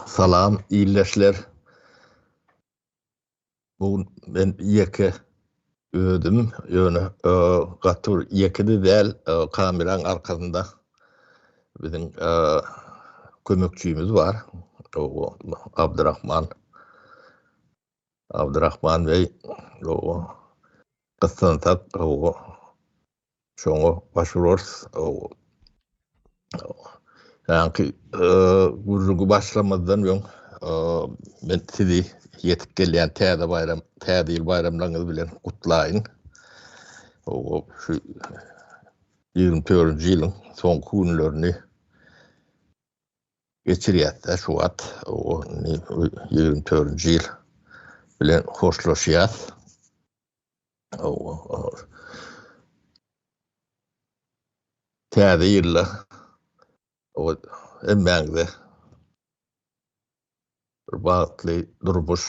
Salam ildeşler. Bu gün men ýeke özüm, ýöne gaty bir ýeke-de däl, kameraň arkasynda biziň kömekçimiz bar. Abdurahman. Abdurahman beý, gyssansak, Şoňa baş urarys. Ýaňky gürrüňi başlamazdan öň men sizi ýetip gelýän täze baýram, täze ýyl baýramlaryňyz bilen gutlaýyn. Şu 24-nji ýylyň soňky günlerini geçirýäs-de şu wagt. 24-nji ýyl bilen hoşlaşýas. Täze ýylda hemmäňize bir bagtly durmuş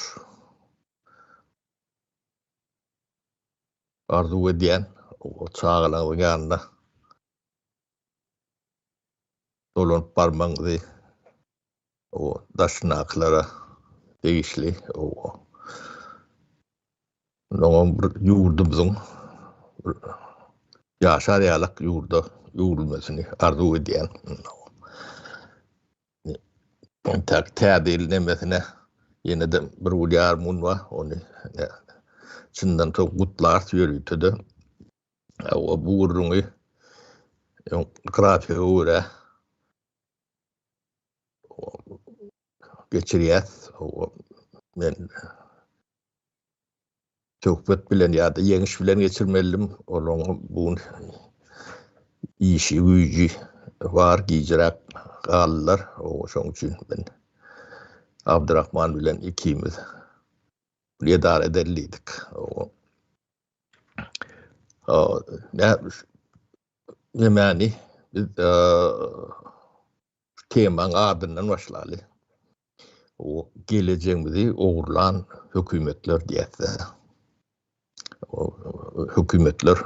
arzuw edýän. Çagalaryňyzyň ýanyna dolanyp barmagyňyzy o daşyndakylara degişli o Oňam bir ýurdumyzyň bir ýaşar ýalak ýurda öwrülmesini arzuw edýän. Entäk täze ýyl nemesine ýene-de bir gün ýarym gün bar. Ony çyndan soň gutlarys ýörite-de. Bu gürrüňi grafige görä geçirýäs. Men söhbet bilen ýa-da ýeňiş bilen geçirmelidim. Olaryň bu gün işi, güýji bar, gijiräk galdylar. Şonuň üçin men Abdurahman bilen ikimiz edara edeli diýdik. Nämäni biz şu temaň adyndan başlaly. O gelejegimizi ogurlan hökümetler diýýäs-de. Hökümetler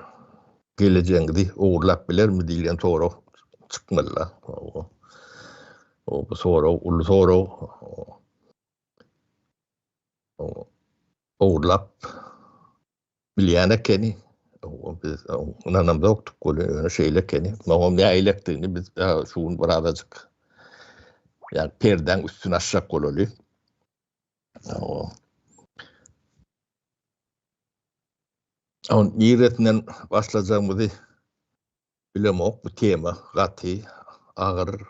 gelejegiňizi ogurlap bilermi diýlen sorag çykmaly-da. O bu sorag uly sorag. Ogurlap Bilýän ekeni. Biz ynanamzokdyk welin, ýöne şeýle ekeni. Oňam nähilekdigini biz şu gün birazajyk ýa perdäň üstüni açjak bolaly. On niresinden başlajagymyzy bilemok. Bu tema gaty agyr.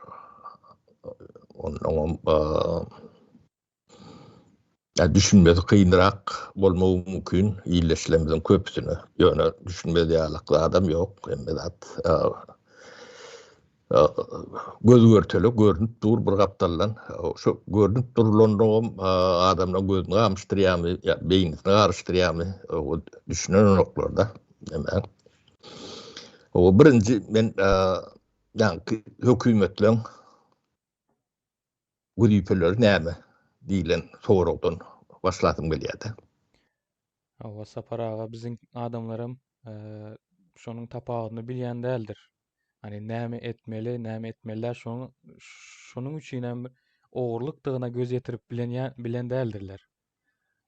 Onnoňam Ýa düşünmesi kynrak bolmagy mümkin ildeşlerimiziň köpüsine. Ýöne düşünmez ýalyk zadam ýok. Hemme zat göz görtele görnüp dur bir gapdaldan. Şu görnüp durulanlygam adamlaryň gözüni gamyşdyrýarmy ýa beýnisini garyşdyrýarmy o düşünenoklar-da. Näme? O birinji men ýaňky hökümetleň Wezipeleri näme diýlen soragdan başlasym gelýärdi. Hawa Sapar aga biziň adamlaram şonuň tapawudyny bilýän däldir. Hani näme etmeli, näme etmeli däl şonuň şonuň üçin hem ogurlykdygyna göz ýetirip bilen bilen däldirler.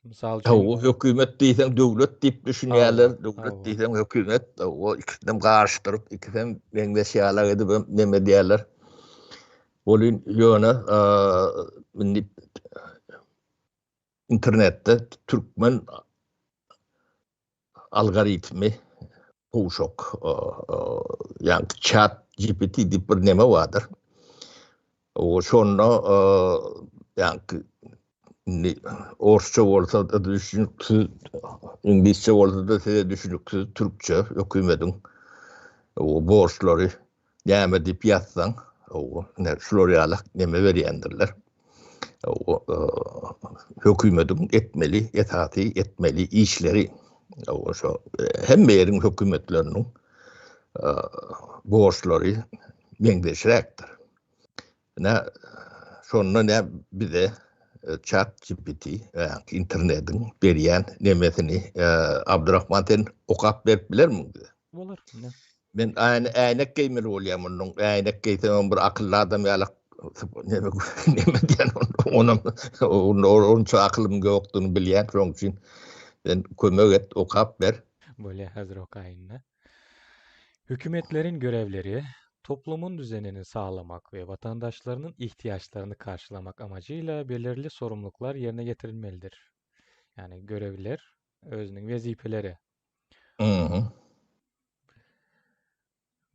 Mysal üçin Hawa, hökümet diýseň döwlet diýip düşünýärler, döwlet diýseň hökümet, o ikisinem garyşdyryp, ikisem meňzeş ýalak edip hem neme edýärler. Welin ýöne indi internetde türkmen algoritmi gowşak, ýagny chat GPT diýip bir neme bardyr. O şonda ýagny indi orsça bolsa-da düşüniksiz, iňlisçe bolsa-da size düşüniksiz türkçe hökümediň o borçlary näme diýip ýazsaň, o ine şular ýaly neme berýändirler. O hökümediň etmeli, esasy etmeli işleri. O şo hemme ýeriň hökümetleriniň borçlary meňzeşräkdir. Ine şonda ne bize chat GPT, internetiň berýän nemesini Abdurahman sen okap berip bilermiň bize? Bolar. Men äýnek geýmeli bolýan mundan. Äýnek geýsemem bir akylly adam ýaly neme neme diýen onam onça akylym ýokdugyny bilýän şoň üçin sen kömek et okap ber. Bolýa häzir okaýyn-da. Hökümetleriň görevleri toplumun düzenini sağlamak we vatandaşlarynyň ihtiyaçlaryny karşylamak amacıyla belirli sorumluluklar yerine getirilmelidir. Yani görevler özüniň wezipeleri. Mhm.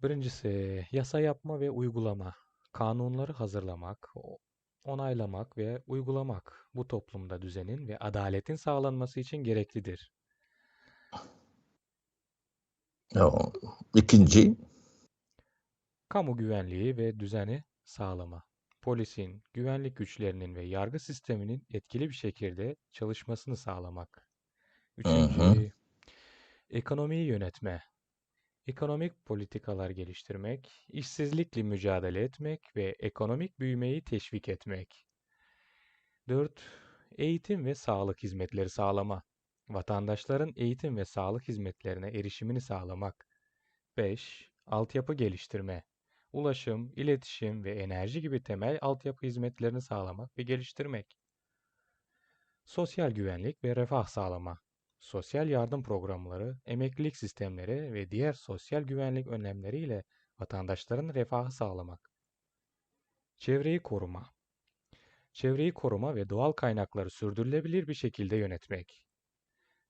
Birinjisi, yasa yapma we uygulama. Kanunlary hazırlamak, onaylamak we uygulamak bu toplumda düzenin we adaletin sağlanması için gereklidir. Ikinji. Kamu güvenliği we düzeni sağlama. Polisin, güvenlik güçlerinin we yargı sisteminin etkili bir şekilde çalışmasını sağlamak. Üçünji, ekonomiyi yönetme. Ekonomik politikalar geliştirmek, işsizlikle mücadele etmek we ekonomik büyümeyi teşvik etmek. 4. Eğitim we sağlık hizmetleri sağlama. Vatandaşlaryň eğitim we sağlık hizmetlerine erişimini sağlamak. 5. Altyapı geliştirme. Ulaşım, iletişim we enerji gibi temel altyapı hizmetlerini sağlamak we geliştirmek. Sosyal güvenlik we refah sağlama. Sosyal yardım programlary, emeklilik sistemleri we diğer sosyal güvenlik önlemleri ile vatandaşlaryň refahı sağlamak. Çevreyi koruma. Çevreyi koruma we doğal kaynakları sürdürülebilir bir şekilde yönetmek.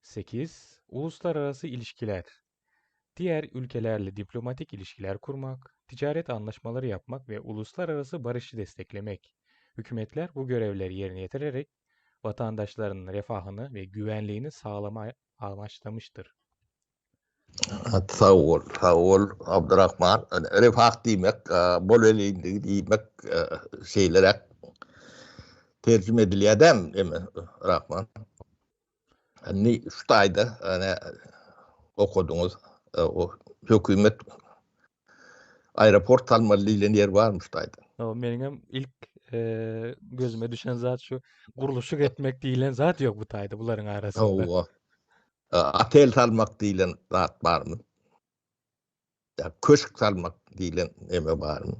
8. Uluslararası ilişkiler. Diğer ülkelerle diplomatik ilişkiler kurmak, ticaret anlaşmaları yapmak we uluslararası barışı desteklemek. Hükümetler bu görevleri yerine getirerek vatandaşlarynyň refahyny we güvenliğini sağlama amaçlamıştır. Sag bol, sag bol Abdurahman. Refah diýmek, bol-elinligi diýmek şeýleräk terjime edilýär dämi, eme, Rahman? Indi şu taýda ene okadyňyz, o hökümet aeroport salmaly diýlen ýer barmy şu taýda? O meniňem ilk gözüme düşen zat şu gurluşyk etmek diýlen zat ýok bu taýda bularyň arasynda. Hawa. Otel salmak diýlen zat barmy? Ýa köşk salmak diýlen neme barmy?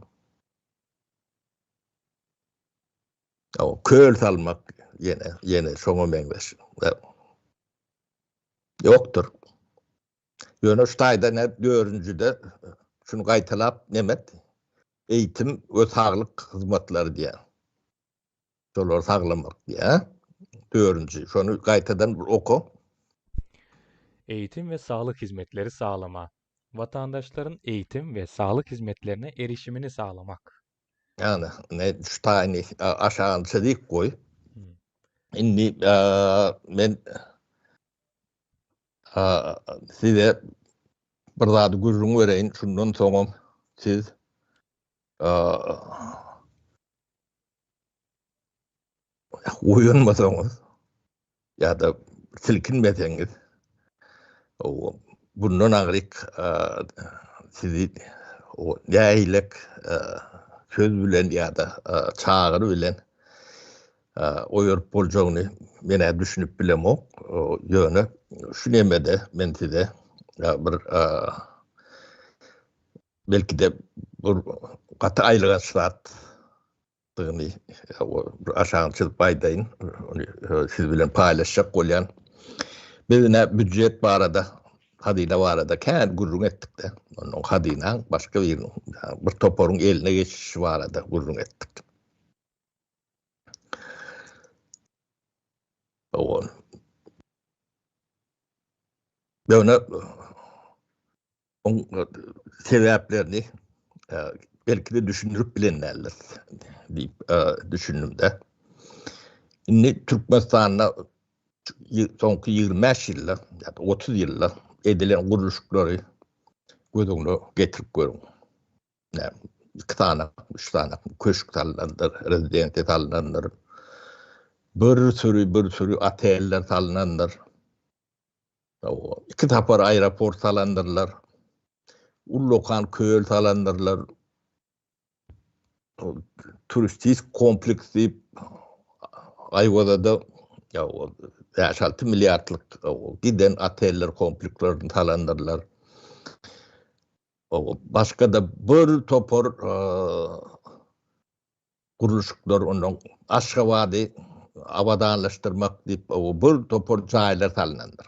O köl salmak ýene ýene şoňa meňzeş. Ýokdur. Ýöne şu taýda ne dördünjide şuny gaýtalap nemet eýitim we saglyk hyzmatlary diýýär. Şolary saglamak diýýär. Dördünji. Şony gaýtadan bir oka. Eğitim we sağlık hizmetleri sağlama. Vatandaşlaryň eğitim we sağlık hizmetlerine erişimini sağlamak. Ýagny, ne şu taýyny aşagyny çyzyp goý. Indi men size bir zady gürrüň bereýin, şundan soňam siz oýanmasaňyz ýa-da silkinmeseňiz, bundan aňryk sizi nähilek söz bilen ýa-da çagyry bilen oýaryp boljagyny men-ä düşünip bilemok. Ýöne şu nemede men size bir belki-de bir gaty aýylganç zat dygyny bir aşagyny çyzyp aýdaýyn. Ony siz bilen paýlaşjak bolýan. Biz ine býujet barada, hazyna barada kän gürrüň etdik-de. Ondan hazynaň başga biriniň, bir toparyň eline geçişi barada gürrüň etdik. Ýöne Oň sebäplerini belki-de düşündirip bilen däldir diýip düşündim-de. Indi Türkmenistanda soňky 25 ýylda ýa-da 30 ýylda edilen gurluşyklary göz öňüne getirip görüň. Iki sany, üç sany köşk salynandyr, rezidensiýa salynandyr. Bir süri, bir süri oteller salynandyr. Iki sapar aeroport salandyrlar. Ullakan köl salandyrlar. Turistik kompleks diýip Aýwazada 5-6 milliardlyk giden oteller komplekslerini salandyrlar. Başga-da bir topar gurluşyklar ondan Aşgabady abadanlaşdyrmak diýip bir topar jaýlar salynandyr.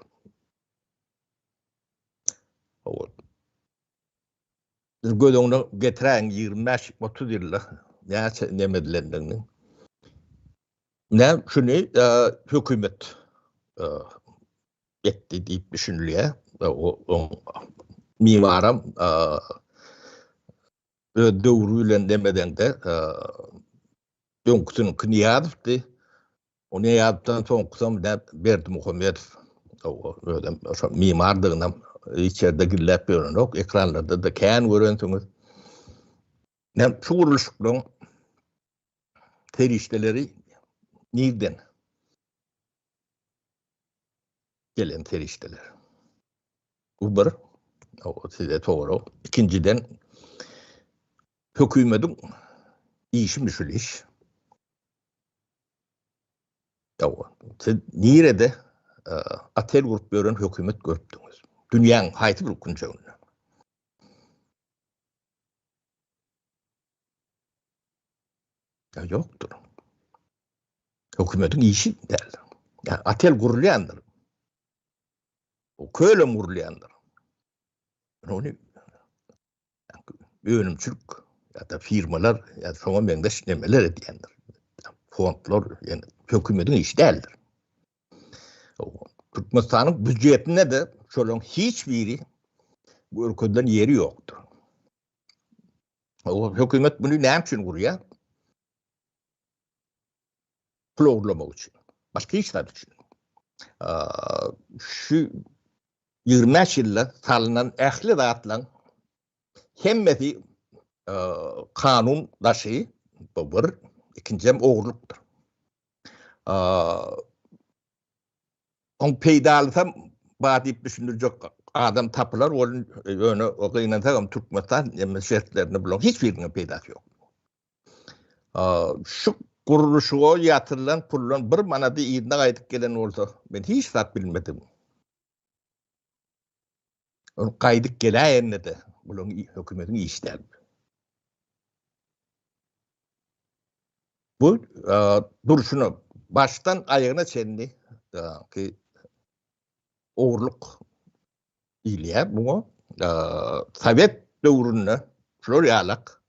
Biz göz öňüne getiräýiň 25-30 ýylda näçe neme edilendigini. Näme şuny hökümet etdi diýip düşünilýär. O mimaram öz döwri bilen demedende öňküsiniňki Nyýazowdy. O Nyýazowdan soňkusam Berdimuhamedow. Özem şo mimardygynam hiç ýerde gizläp ýörenok. Ekranlarda-da kän görensiňiz. Näme şu gurluşyklaryň serişdeleri nirden gelen serişdeler? Bu bir, o size sorag. Ikinjiden, hökümetiň işimi şul iş? Ýa, siz nirede otel gurup ýören hökümet görüpdiňiz? Dünýäň haýsy bir künjeginde? Ýa ýokdur. Hökümetiň işi däl. Ýa otel gurulýandyr. O kölem gurulýandyr. Ony önümçilik ýa-da firmalar ýa şoňa meňzeş nemeler edýändir. Fondlar, ýani hökümetiň işi däldir. Türkmenistanyň býujetinde de şolaryň hiç biri görkezilen ýeri ýokdur. O hökümet muny näme üçin gurýar? Pul ogurlamak üçin. Başga hiç zat üçin. Şu 25 ýylda salynan ähli zatlaryň hemmesi kanun daşy bu bir, ikinji hem ogurlykdyr. Oň peýdalysam bar diýip düşündirjek adam tapylar, ol ýöne gynansagam Türkmenistan ýa şertlerinde bularyň hiç biriniň peýdasy ýok. Şu gurluşyga ýatyrylan puldan bir manady yzyna gaýdyp gelen bolsa, men hiç zat bilmedim. Ol gaýdyp geläýende-de bularyň hökümetiň işi däl. Bu durşuna başdan aýagyna çenli ki ogurlyk diýilýär muňa. Sowet döwründe şular ýalak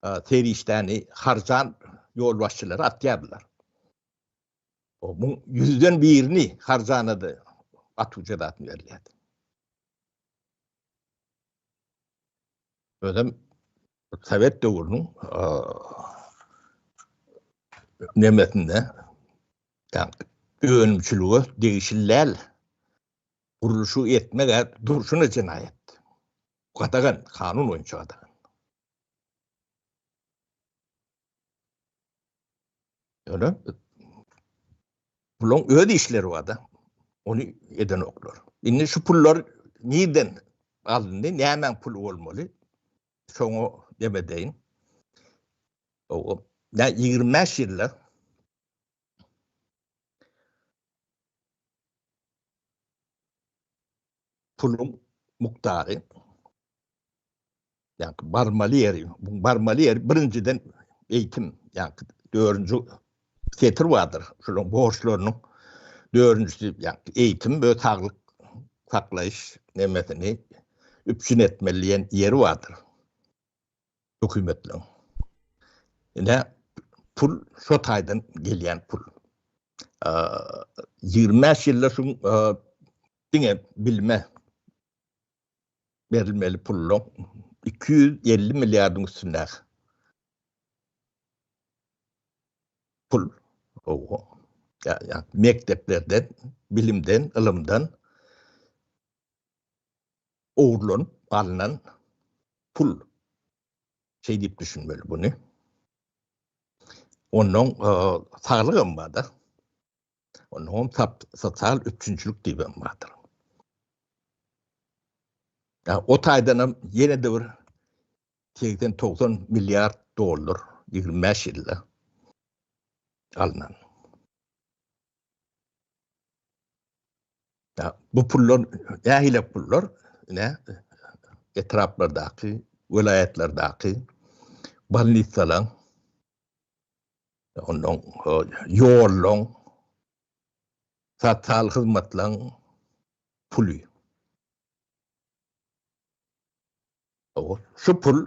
serişdäni harjan ýolbaşçylary atýardylar. Muň ýüzden birini harjana-da atuw jezasyny berilýärdi. Özem sowet döwrüniň nemesinde önümçilige degişli däl gurluşyk etmek durşuna jenaýat. Gadagan, kanun boýunça gadagan. Ýöne bulaň öz işleri bar-da. Ony edenoklar. Indi şu pullar nirden alyndy, nämäň puly bolmaly? Şoňa dem edeýin. O 25 ýylda puluň mukdary ýa-da barmaly ýeri, barmaly ýeri birinjiden eýitim, ýa-da dördünji setir bardyr. Şolaryň borçlarynyň dördünjisi, ýa-da eýitim we saglyk saklaýyş nemesini üpjün etmeli diýen ýeri bardyr. Hökümetleriň. Ine, pul şo taýdan gelýän pul. 25 ýylda şu diňe bilime berilmeli pullaň 250 milliardyň üstündäki pul. Owo. Ýa mekdeplerden, bilimden, ylymdan ogurlanyp alnan pul. Şeý diýip düşünmeli buny. Ondan saglygam bar-da. Ondan sosial üpjünçilik diýip hem bardyr. Ya, o taýdan hem ýene-de bir 80-90 milliard dollar 25 ýylda alnan. Ya, bu pullar nähili pullar? Ne? etraplardaky, welaýatlardaky bolnisalaň, ondan ýollaň, sosial hyzmatlaň puly. Şu pul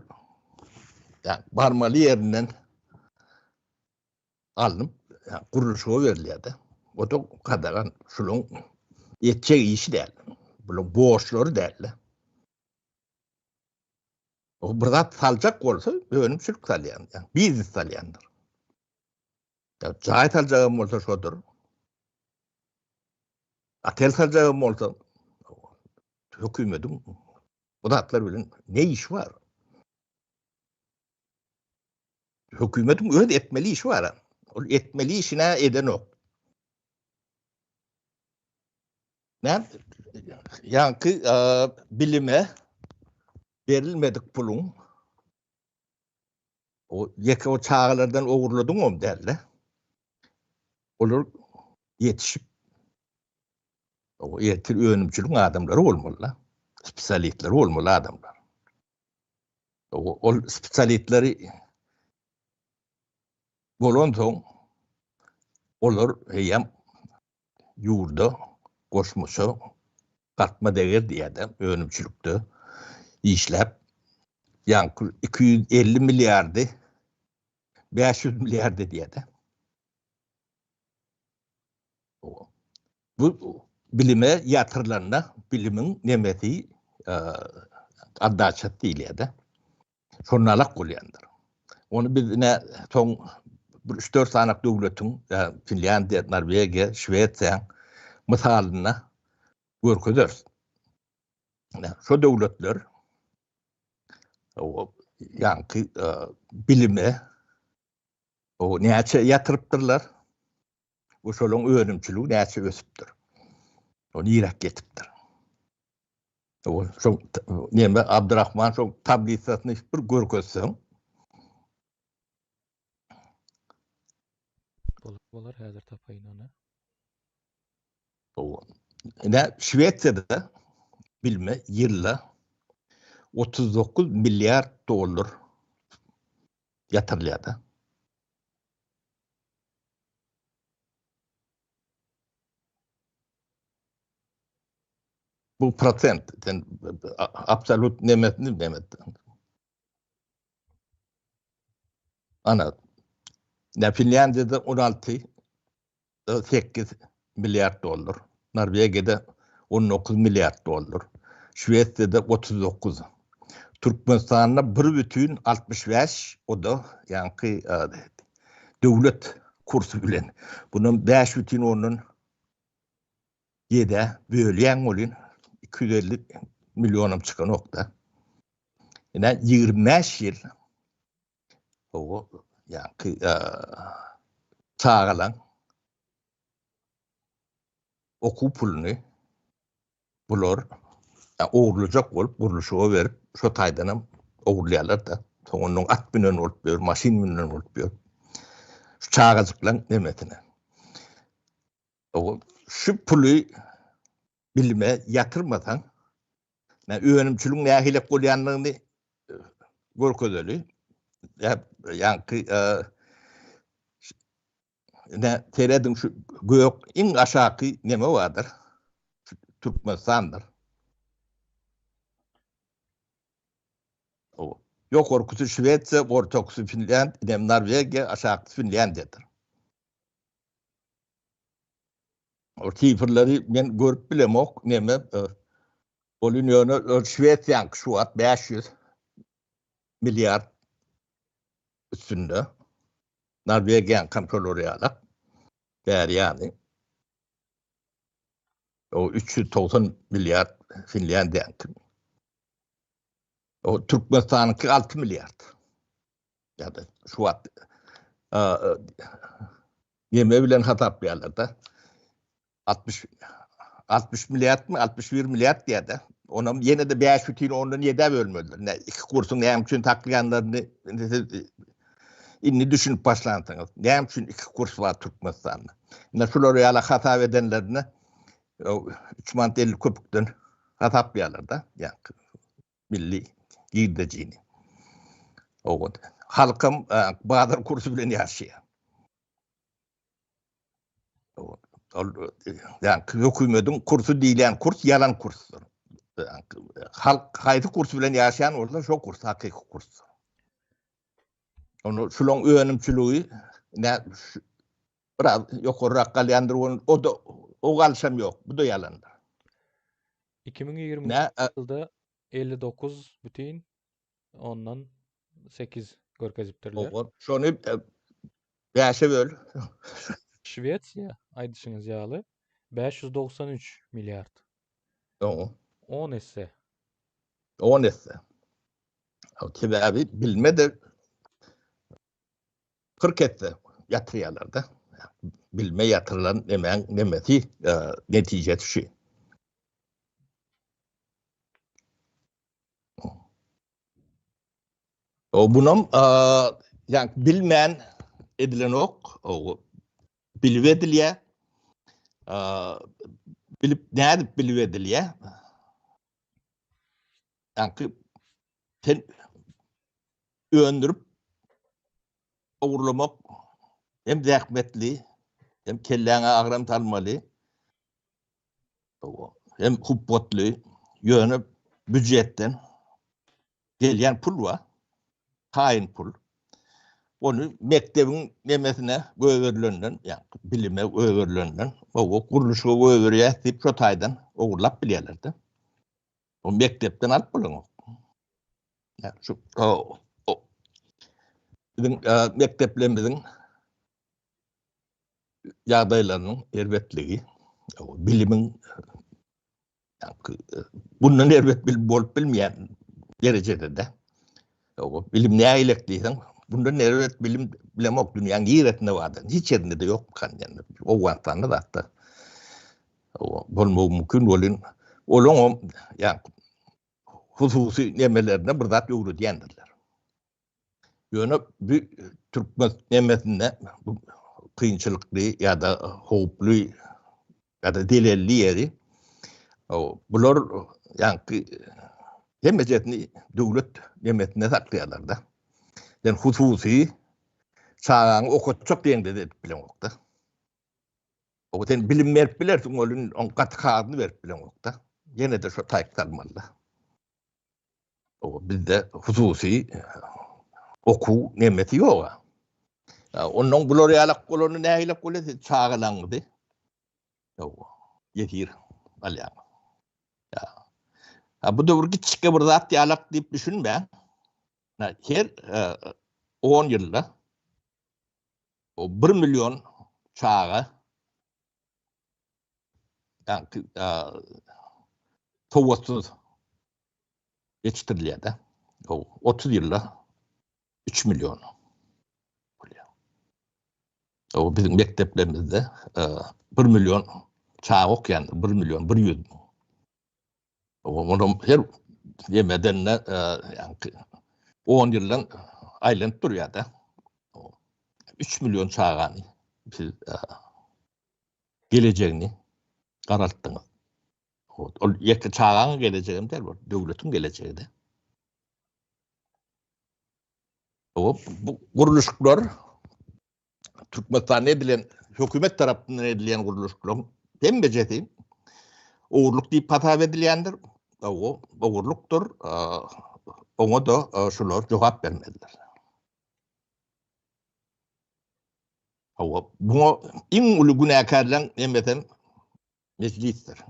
barmaly ýerinden alnyp gurluşyga berilýär-de. O-da gadagan. Şularyň etjek işi däl. Bularyň borçlary däl-de. O bir zat saljak bolsa önümçilik salýan, biznes salýandyr. Jaý saljagam bolsa şodur. Otel saljagam bolsa hökümetiň bu zatlar bilen ne işi bar? Hökümetiň öz etmeli işi bar. Ol etmeli işini edenok. Näme? Ýaňky bilime berilmedik puluň o ýeke o çagalardan ogurladyňam däl-de. Olar ýetişip o ertir önümçiligiň adamlary bolmaly-da. Spesialistleri bolmaly adamlar. Ol spesialistleri bolansoň olar eýýäm ýurda goşmaça gatma deger diýýär-de, önümçilikde işläp, ýaňky 250 milliardy 500 milliard edýär-de. Bu bilime ýatyrylanda bilimiň nemesi addaçat diýilýär-de. Şonda alak bolýandyr. Ony biz ine soň bir üç-dört sanak döwletiň, Finlýandiýa, Norwegiýa, Şwesiýa mysalynda görkezeris. Şo döwletler ýaňky bilime o näçe ýatyrypdyrlar we şolaryň önümçiligi näçe ösüpdir. O niräk ýetipdir. O şo neme Abdurrahman şo tablisasyny bir görkezseň. Bolar, bolar häzir tapaýyn ony. O ne Şwesiýada bilme ýylda 39 milliard dollar ýatyrylýar da. Bu prosent, sen absolut nemesini demet. Ana, ne Finlýandiýada 16 8 milliard dollar, Norwegiýada 19 milliard dollar, Şwesiýada 39. Türkmenistanda 1,65 o-da ýaňky döwlet kursy bilen. Bundan 5 ondan ýedä bölýäň welin 250 millionam çykanok-da. Ine 25 ýyl o ýaňky çagalaň okuw puluny bular ogurlajak bolup gurluşyga berip şo taýdanam ogurlaýarlar-da. Soň ondan at münen bolup ýör, maşyn münen bolup ýör. Şu çagajyklaň nemesine. Şu puly bilime ýatyrmasaň, önümçiligiň nähili bolýandygyny görkezeli. Ýaňky ine serediň şu gök iň aşaky neme bardyr? Türkmenistandyr. Ýokarkysy Şwesiýa, ortakysy Finlýandiýa, Norwegiýa, aşakysy Finlýandiýadyr. O sifrleri men görüp bilemok, neme, ol ýöne Şwesiýanyňky şu wagt 500 milliard üstünde. Norwegiýanyňkam şolar ýalak. Bäri ýany. O 390 milliard Finlýandiýanyňky. O Türkmenistanyňky 6 milliard. Ýa-da şu wagt neme bilen hasaplaýarlar-da. 60 60 milliardmy, 61 milliard diýýär-de. Onam ýene-de 5,7-ä bölmelidir. Ne iki kursuň näme üçin saklaýanlaryny indi siz indi düşünip başlansyňyz. Näme üçin iki kurs bar Türkmenistanda? Indi şular ýaly hasap edenlerinde 3 manat 50 köpükden hasaplaýarlar-da. Ýa. Milli girdejini. Owat. Halkam bazar kursy bilen ýaşaýar. Ol ýa-ni hökümetiň kursy diýilýän kurs ýalan kursdyr. Halk haýsy kurs bilen ýaşaýan bolsa şo kurs hakyky kursdyr. Onu şulaň önümçiligi nä biraz ýokarrak galýandyr ol o da o galşam ýok. Bu da ýalandyr. 2020 ýylda 59 bütin ondan 8 görkezipdirler. Oňa şony bäşe böl. Şwesiýa aýdyşyňyz ýaly 593 milliard. Oňa. 10 esse. 10 esse. Sebäbi bilme-de 40 esse ýatyrýarlar-da. Bilme ýatyrylan nemäň nemesi, netijesi şu. O bunam ýa bilmän edilenok, o bilip edilýär. Bilip nädip bilip edilýär? Ýa sen öndürip ogurlamak hem zähmetli, hem kelläňe agram salmaly. Hem hupbatly, ýöne býujetden gelýän pul bar, taýyn pul. Ony mekdebiň nemesine goýberilenden, ýa bilime goýberilenden, oba gurluşyga goýberýäs diýip şo taýdan ogurlap bilýärler-de. O mekdepden alyp bolanok. Ýa şu biziň mekdeplerimiziň ýagdaýlarynyň erbetligi, bilimiň bundan erbet bilim bolup bilmeýän derejede-de. Bilim nägilek diýseň, bundan erbet bilim bilemok dünýäň niresinde bardyr. Hiç ýerinde-de ýokmukan diýen. Owganystanda zatda bolmagy mümkin welin, olaňam ýa hususy nemelerinde bir zat öwredýändirler. Ýöne bu türkmen nemesinde bu kynçylykly ýa-da howply ýa-da zelelli ýeri bular ýaňky hemmejesini döwlet nemesinde saklaýarlar-da. Sen hususy çagaňy okatjak diýeňde-de edip bileňok-da. O sen bilim berip bilersiň, ol oň gaty kagyzyny berip bileňok-da. Ýene-de şo taýyk salmaly-da. Bizde hususy okuw nemesi ýok. Ondan bular ýalak bolany nähili bolýar siz çagalaňyzy ýok ýesir alýaňyz. Ýa. Ha bu döwür kiçijik bir zat ýalak diýip düşünme. Her 10 ýylda 1 million çaga sowatsyz ýetişdirilýär-de. O 30 ýylda 3 million bolýar. O biziň mekdeplerimizde 1 million çaga okýandyr, 1 million 100 müň. O onuň her ýemeden-de ýaňky 10 ýyldan aýlanyp durýar-da. 3 million çagany siz gelejegini garaltdyňyz. Ol ýeke çagaň gelejegem däl, ol döwletiň gelejegi-de. O bu gurluşyklar Türkmenistanda edilen hökümet tarapyndan edilýän gurluşyklaryň hemmejesi ogurlyk diýip hasap edilýändir. O ogurlykdyr. Oňa-da şular jogap bermelidir. Hawa, buňa iň uly günäkärleň nemesem mejlisdir.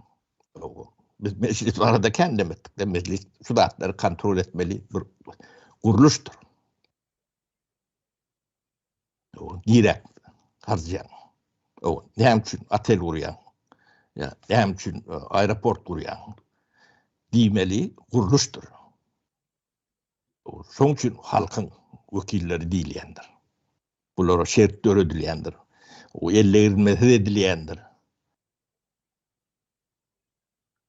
Hawa, biz mejlis barada kän dem etdik de, mejlis şu zatlary kontrol etmeli bir gurluşdyr. Hawa, girek harjaýaň. Hawa, näme üçin otel gurýaň? Ýa näme üçin e, aeroport gurýaň? Diýmeli gurluşdyr. Şoň üçin halkyň wekilleri diýilýändir. Bulara şert döredilýändir. O ellegirilmesiz edilýändir.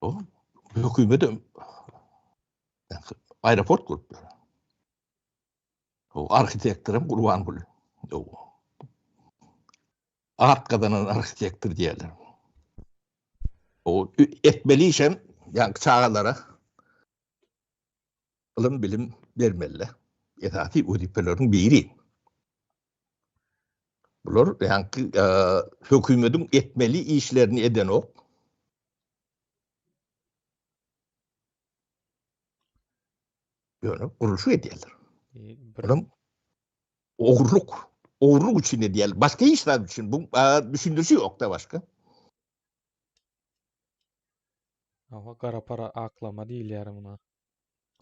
O hökümet aeroport gurup ber. O arhitektoram Gurbanguly. O at gazanan arhitektor diýerler. O etmeli işem, ýa çagalara. Ylym-bilim bermeli. Esasy wezipeleriň biri. Bular ýaňky hökümediň etmeli işlerini edenok. Ýöne gurluşyk edýärler. Olam ogurlyk, ogurlyk üçin edýärler. Başga hiç zat üçin bu düşündirişi ýok-da başga. Hawa, gara para aklama diýilýär muňa.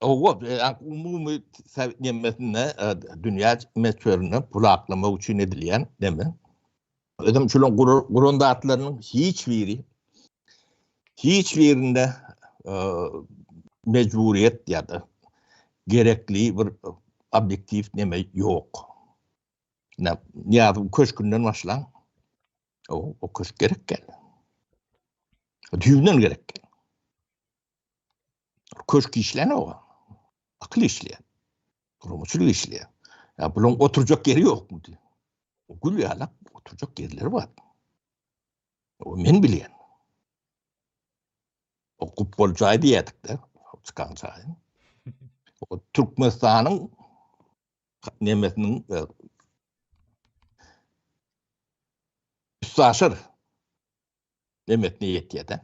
Hawa, umumy nemesinde dünýä möçberinde pul aklamak üçin edilýän neme. Özem şularyň guran zatlarynyň hiç biri hiç birinde mejburyýet ýa-da gerekli bir obýektiw neme ýok. Nyýazowyň köşgünden başlaň. O, o köşk gerek däl. Düýbünden gerek däl. Köşk işlänok. Akyl işleýär. Guramaçylyk işleýär. Ýa bularyň oturjak ýeri ýokmy? O gül ýalak oturjak ýerleri bar. O men bilýän. O kupbol jaý diýýärdik-de, çykan jaý. O Türkmenistanyň nemesiniň e, üstaşyr nemesine ýetýär-de.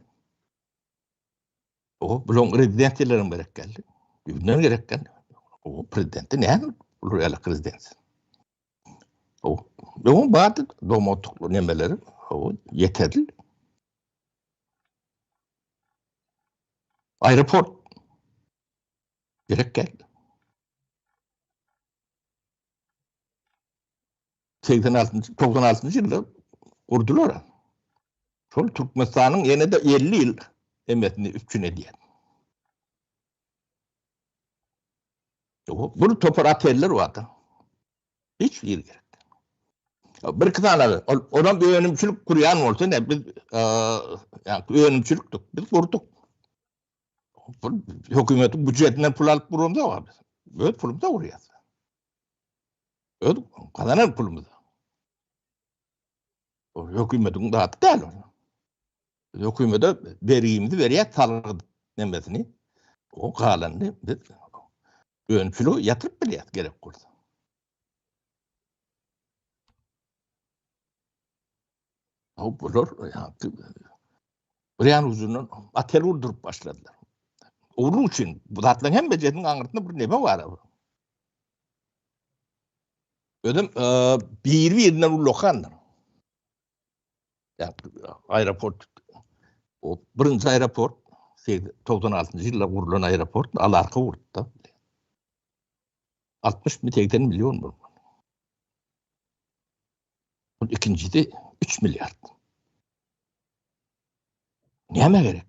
O bularyň rezidensiýalaryň gerek geldi. Düýbünden gerek geldi. O prezidenti näme? Bular ýaly rezidensiýa. O öň bardy domatukly nemeleri, o ýeterli. Aeroport gerek geldi. 86-njy, 96-njy ýylda gurdular. Şol Türkmenistanyň ýene-de 50 ýyl emesini üpjün edýär. Bir topar oteller bardy. Hiç biri gerek. Bir iki sany, ol, olam önümçilik gurýan bolsa, ne biz, ýa, önümçilikdik, biz gurduk. Pul, hökümetiň býujetinden pul alyp guramzok biz. Öz pulumyza gurýas. Öz gazanan pulumyza. O hökümetiň zady däl ol. Biz hökümete bergimizi berýäs salgyt nemesini. O galanyny biz önümçiligi ýatyryp bilýäs gerek bolsa. O bular bir ýan ucundan otel gurduryp başladylar. Ogurlyk üçin bu zatlaryň hemmejesiniň aňyrsynda bir neme bar. Özüm e, bir-birinden ullakandyr. Aeroport o birinji aeroport 96-njy ýylda gurlan aeroport alarka gurdy. 60 mi 80 million bolmaly. Bu ikinjisi 3 milliard. Näme gerek?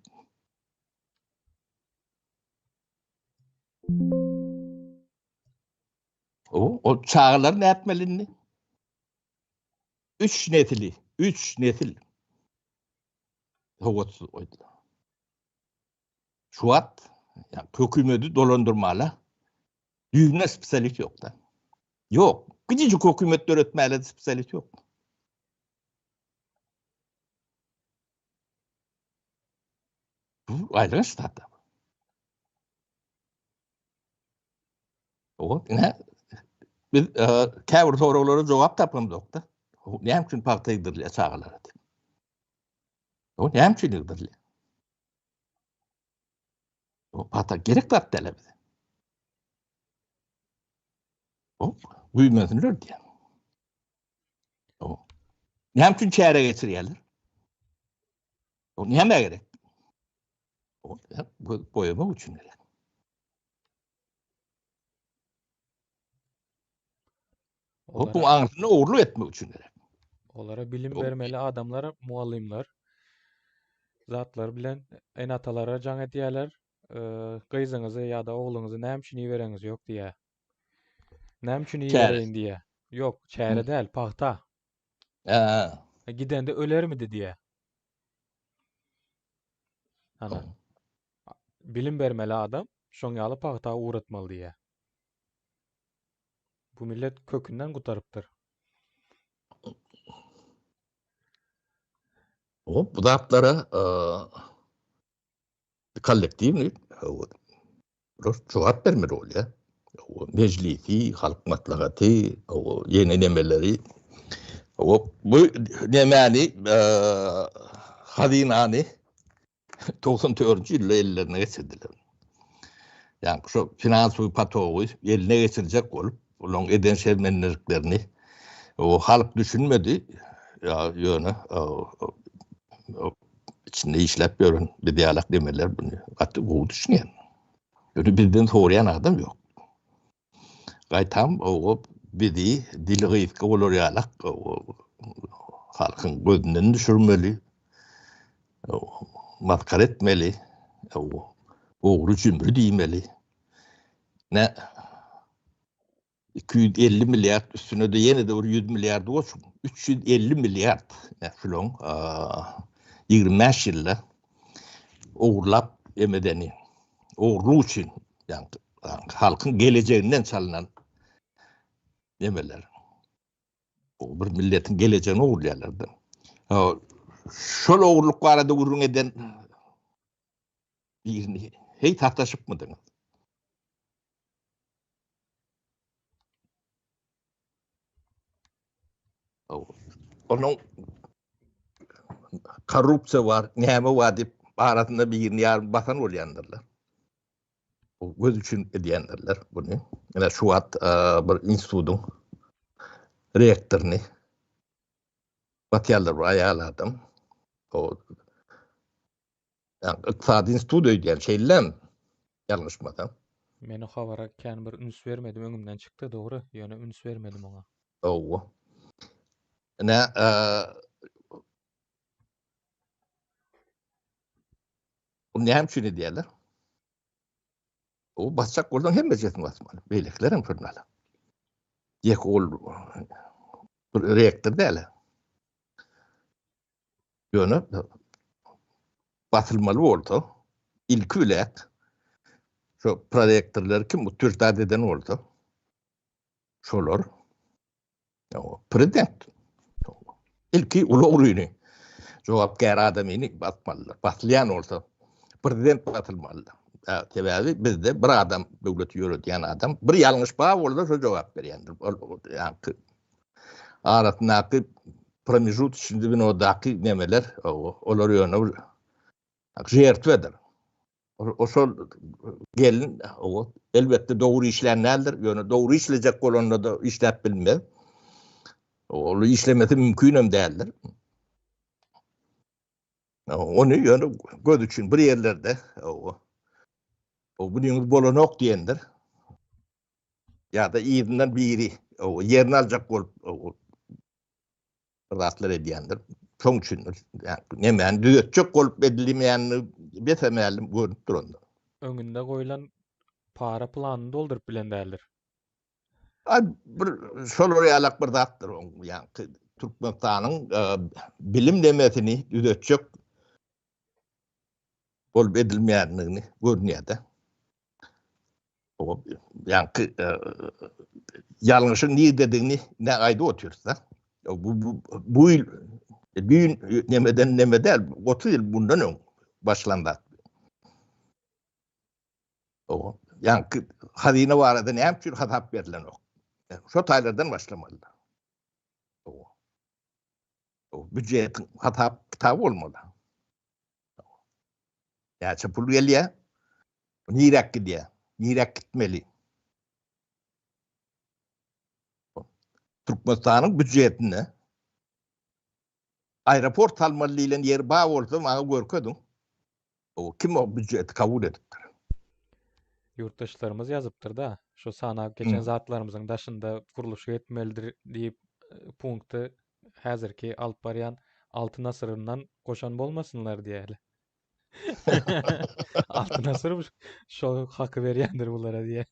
O, o çagalar ne etmeli indi? Üç nesili, üç nesil sowatsyz goýdular. Şu wagt ýa hökümeti dolandyrmaly düýbünden spesialist ýok-da. Ýok. Kiçijik hökümet döretmäli spesialist ýok. Bu aýylganç zat. O, ine, biz e, käbir soraglara jogap tapamzok-da. Näme üçin pagta ýygdyrylýar çagalara diýip. O näme üçin ýygdyrylýar? O pagta gerek zat däl bize. O güýmensinler diýýär. O näme üçin çäre geçirýärler? O näme gerek? O göz boýamak üçin gerek. O bu aňyrsynda ogurlyk etmek üçin gerek. Olara bilim bermeli adamlar, mugallymlar zatlar bilen ene-atalara jaň edýärler. Gyzyňyzy ýa-da ogluňyzy näme üçin ibereňiz ýok diýýär. Näme üçin ibereýin diýýär. Ýok, çäre däl, pagta. Hä. Gidende ölermidi diýýär. Ana. Bilim bermeli adam şoň ýaly pagta ugratmaly diýýär. Bu millet kökünden gutarypdyr. O bu zatlara kollektiwny. Bular jogap bermeli bolýar. Mejlisi, Halk Maslahaty, ýene nemeleri. Bu nemäni, hazynany 94-nji ýylda ellerine geçirdiler. Ýagny şu finansowy potogy eline geçirjek bolup, olaryň eden şermendeliklerini o halk düşünmedi. Ýa ýöne içinde işläp ýören biz ýalak demeler bunu gaty gowy düşünýän. Ýöne bizden soraýan adam ýok. Gaýtam o bizi dili gysga bolar ýalak halkyň gözünden düşürmeli, masgara etmeli, ogry jümri diýmeli. Ne 250 milliard üstüne-de ýene-de bir 100 milliardy goşuň. 350 milliard şulaň 25 ýylda ogurlap emedeni. Ogurlyk üçin, ýagny halkyň gelejeginden çalynan nemeler. Bir milletiň gelejegini ogurlaýarlar-da. Şol ogurlyk barada gürrüň eden birini heý sataşypmydyňyz? Onuň korrupsiýa bar, näme bar diýip arasynda birini ýarym basan bolýandyrlar. Göz üçin edýändirler buny. Ine şu wagt bir institutyň rektoryny batýarlar bir aýal adam. O Ykdysady institut öýdýän, şeýlemi? Ýalňyşmasam. Men o habara kän bir üns bermedim, öňümden çykdy, dogry, ýöne üns bermedim oňa. Hawa. Ine, bu näme üçin edýärler? O basjak bolsaň hemmejesini basmaly. Beýlekiler hem şonda. Ýeke ol bir rektor däl. Ýöne basylmaly bolsa, ilki bilen şu prorektorlar kim utwерждать eden bolsa, şolar prezident. Ilki uly ogryny, jogapkär adamyny basmalylar. Basylýan bolsa, prezident basylmaly. Sebäbi bizde bir adam döwleti ýöredýän adam, bir ýalňyş bar bolsa şo jogap berýändir. Ýa arasyndaky promejutочный zwenodaky nemeler, olar ýöne bir žertwedir. Oşol gelin, elbetde dogry işlän däldir, ýöne dogry işlejek bolanda-da işläp bilmez. Ol işlemesi mümkin hem däldir. Ony ýöne göz üçin bir ýerlerde, o bunyňyz bolanok diýendir. Ýa-da yzyndan biri ýerini aljak bolup bir zatlar edýändir. Şoň üçin nemäni düzetjek bolup edilmeýänini bes-mälim görnüp durandyr. Öňünde goýlan para planyny dolduryp bilen däldir. A bir şolar ýalak bir zatdyr oň ýaňky Türkmenistanyň bilim nemesini düzetjek bolup edilmeýändigini görünýär-de. Ýaňky ýalňyşyň nirededigini ne aýdyp otyrys-da. Bu bu bu ýyl düýn nemeden neme däl, 30 ýyl bundan öň başlan zat. O ýaňky hazyna barada näme üçin hasap berlenok? Şo taýlardan başlamaly. O býujetiň hasap kitaby bolmaly. Näçe pul gelýär? Niräk gidýär? Niräk gitmeli? Türkmenistanyň býujetinde aeroport salmaly diýlen ýeri bar bolsa maňa görkeziň. O kim o býujeti kabul edipdir? Ýurtdaşlarymyz ýazypdyr-da, şu sanap geçen zatlarymyzyň daşynda gurluşyk etmelidir diýip punkty häzirki alyp barýan Altyn asyryndan goşan bolmasynlar diýýärler. Altyn asyr şol haky berýändir bulara diýýär.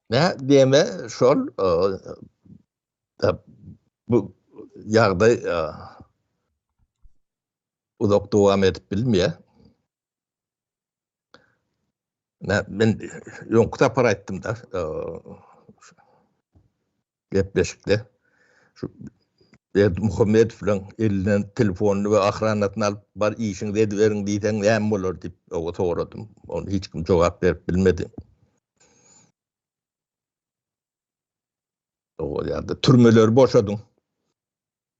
Ne diýeme şol bu ýagdaý uzak dowam edip bilmeýär. Men öňki sapar aýtdym-da, gepleşikde şu. Berdimuhamedow bilen elinden telefonyny we ahranasyny alyp bar işiňizi ediberiň diýseň näme bolar diýip oňa soradym. Ony hiç kim jogap berip bilmedi. O ýa-da türmeleri boşadyň.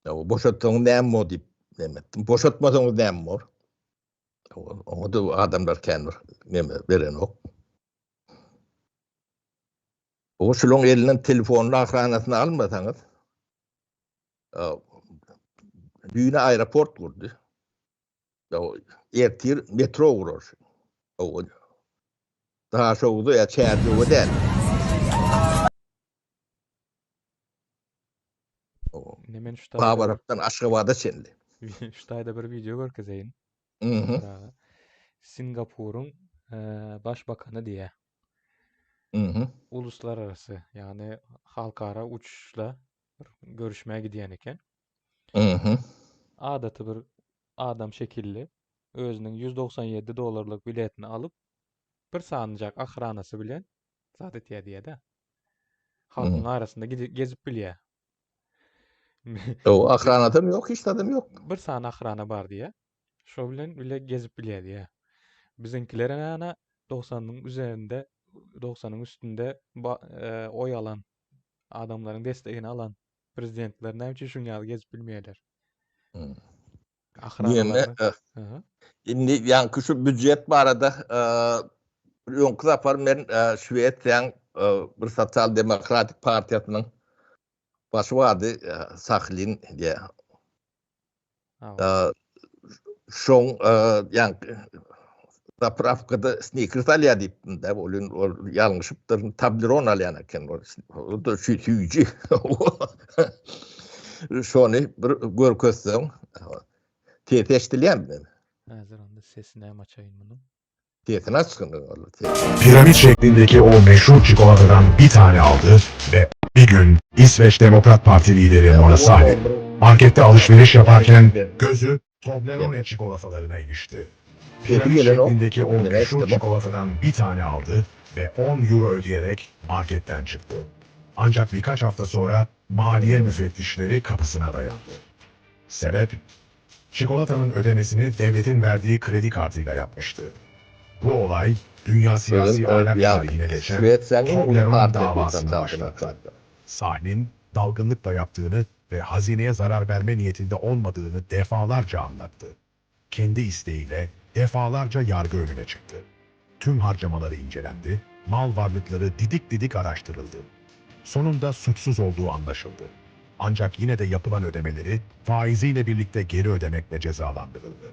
Ýa boşatsaňyz näme bor diýip näme etdim. Boşatmasaňyz näme bor? Oňa da adamlar kän bir näme berenok. O şulaň elinden telefonyny ahranasyny almasaňyz düýne aeroport gurdy. Ertir metro gurar. Daşoguzda ýa Çärjewe däl. Indi men şu Babarapdan Aşgabada çenli. Şu taýda bir wideo görkezeýin. Singapuryň baş bakany diýýär. Mhm. Uluslararasy, ýagny halkara uçuşla bir görüşmä gidýän eken. Mhm. Adaty bir adam şekilli özüniň 197 dollarlyk biletini alyp, bir sanyjak ahranasy bilen zat etýär diýýär-de. Halkyň arasynda gezip bilýär. Ýok, ahranasam ýok, hiç zadam ýok. Bir sany ahrana bar diýýär. Şo bilen bile gezip bilýär diýýär. Biziňkiler ana 90-nyň üzerinde, 90-nyň üstünde e, oý alan, adamlaryň destegini alan prezidentler näme üçin şuň ýaly gezip bilmeýärler? Hmm. Ahranalaryny. E, indi ýaňky şu býujet barada e, öňki sapar men e, Şwesiýaň bir sosial demokratik partiýasynyň başy bardy, Sahlin diýe. Şoň ýaňky zapravkada snikers alýar diýipdim-de, ol ol ýalňyşypdyr, Toblerone alýan eken ol. O da şu süýji. Şony bir görkezseň, ses eşidilýärmi? Häzir onda sesini hem açaýyn munuň. Sesini açgyn ol. Piramit şeklindeki o meşhur çikolatadan bir tane aldı ve bir gün İsveç Demokrat Parti lideri Mona Sahlin markette alışveriş yaparken gözü Toblerone çikolatalarına ilişti. Piramit şeklindeki o meşhur çikolatadan bir tane aldı ve 10 euro ödeyerek marketten çıktı. Ancak birkaç hafta sonra maliye müfettişleri kapısına dayandı. Sebep? Çikolatanın ödemesini devletin verdiği kredi kartıyla yapmıştı. Bu olay dünya siyasi ahlak tarihine geçen Toblerone davasını başlattı. Sahlin dalgınlıkla yaptığını ve hazineye zarar verme niyetinde olmadığını defalarca anlattı. Kendi isteğiyle defalarca yargı önüne çıktı. Tüm harcamaları incelendi, mal varlıkları didik didik araştırıldı. Sonunda suçsuz olduğu anlaşıldı. Ancak yine de yapılan ödemeleri faiziyle birlikte geri ödemekle cezalandırıldı.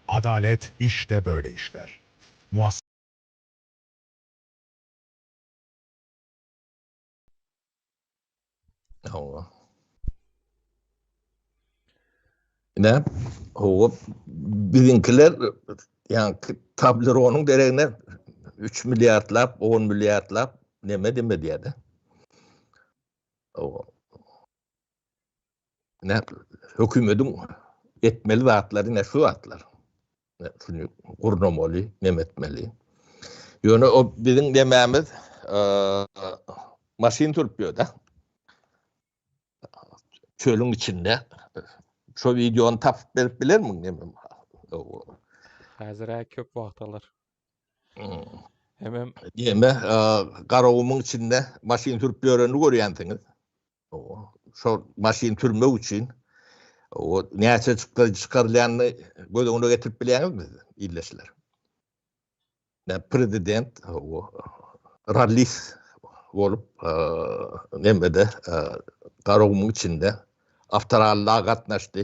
Adalet işte böyle işler. Muhas Hawa. Ine, hawa, biziňkiler ýaňky Tobleronyň deregine 3 milliardlap, 10 milliardlap neme deme diýýär-de. Hawa. Ine, hökümetiň etmeli zatlary ine şu zatlar. Şuny gurnamaly, neme etmeli. Ýöne o biziň nemämiz maşyn sürüp ýör-de. Çölüň içinde. Şo wideony tapyp berip bilermiň neme? Häzir-ä köp wagt alar. Hemem Neme, Garagumuň içinde maşyn sürüp ýörenini görýänsiňiz. Şol maşyn sürmek üçin o näçe çykdajy çykarylýanyny göz öňüne getirip bilýäňizmi siz, ildeşler? Ne prezident o rallis bolup nemede Garagumuň içinde awtoralla gatnaşdy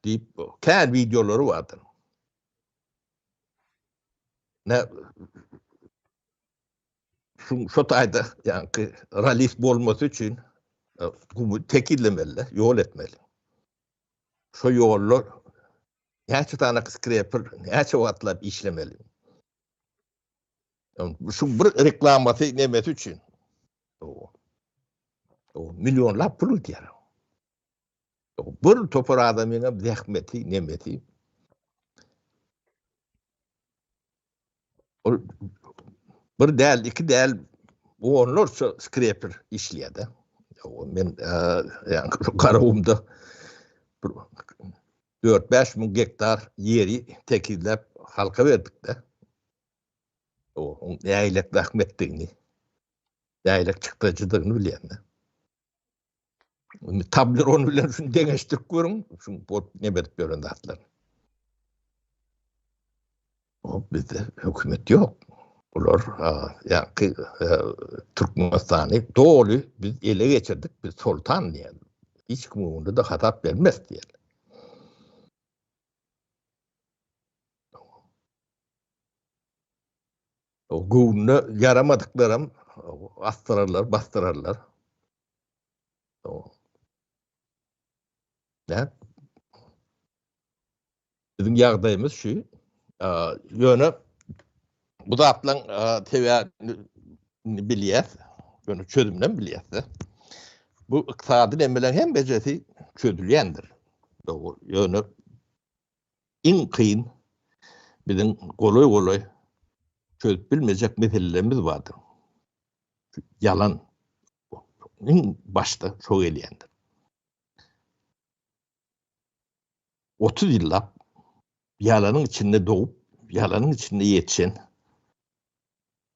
diýip kän wideolary bardyr. Ne Şu şo taýda ýaňky ralif bolmasy üçin e, gumy tekizlemeli, ýol etmeli. Şo ýollar näçe sany skreper, näçe wagtlap işlemeli. Şu bir reklamasy nemesi üçin. O, o millionlap pul gidýär. Bir topar adamyň hem zähmeti, nemesi. Ol bir däl, iki däl, onlarça skreper işleýär-de. Men ýa Garagumda bir 4-5 müň gektar ýeri tekizläp halka berdik-de. O nähili zähmetdigini, nähili çykdajydygyny bilýän-de. Indi Tableron bilen şuny deňeşdirip görüň, şu bolup neme edip ýören zatlar. O bizde hökümet ýok. Bular ýa-ki Türkmenistany doly biz ele geçirdik, biz soltan diýen. Hiç kim öňünde-de hasap bermez diýen. O göwnüne ýaramadyklaram asdyrarlar, basdyrarlar. Nä? Biziň ýagdaýymyz şu. Ýöne bu zatlaryň sebäbini bilýäs. Ýöne çözüminem bilýäs-de. Bu ykdysady nemeleň hemmejesi çözülýändir. Dogry. Ýöne iň kyn biziň golaý-golaý çözüp bilmejek meselelerimiz bardyr. Ýalan iň başda şo gelýändir. 30 ýyllap ýalanyň içinde dogup, ýalanyň içinde ýetişen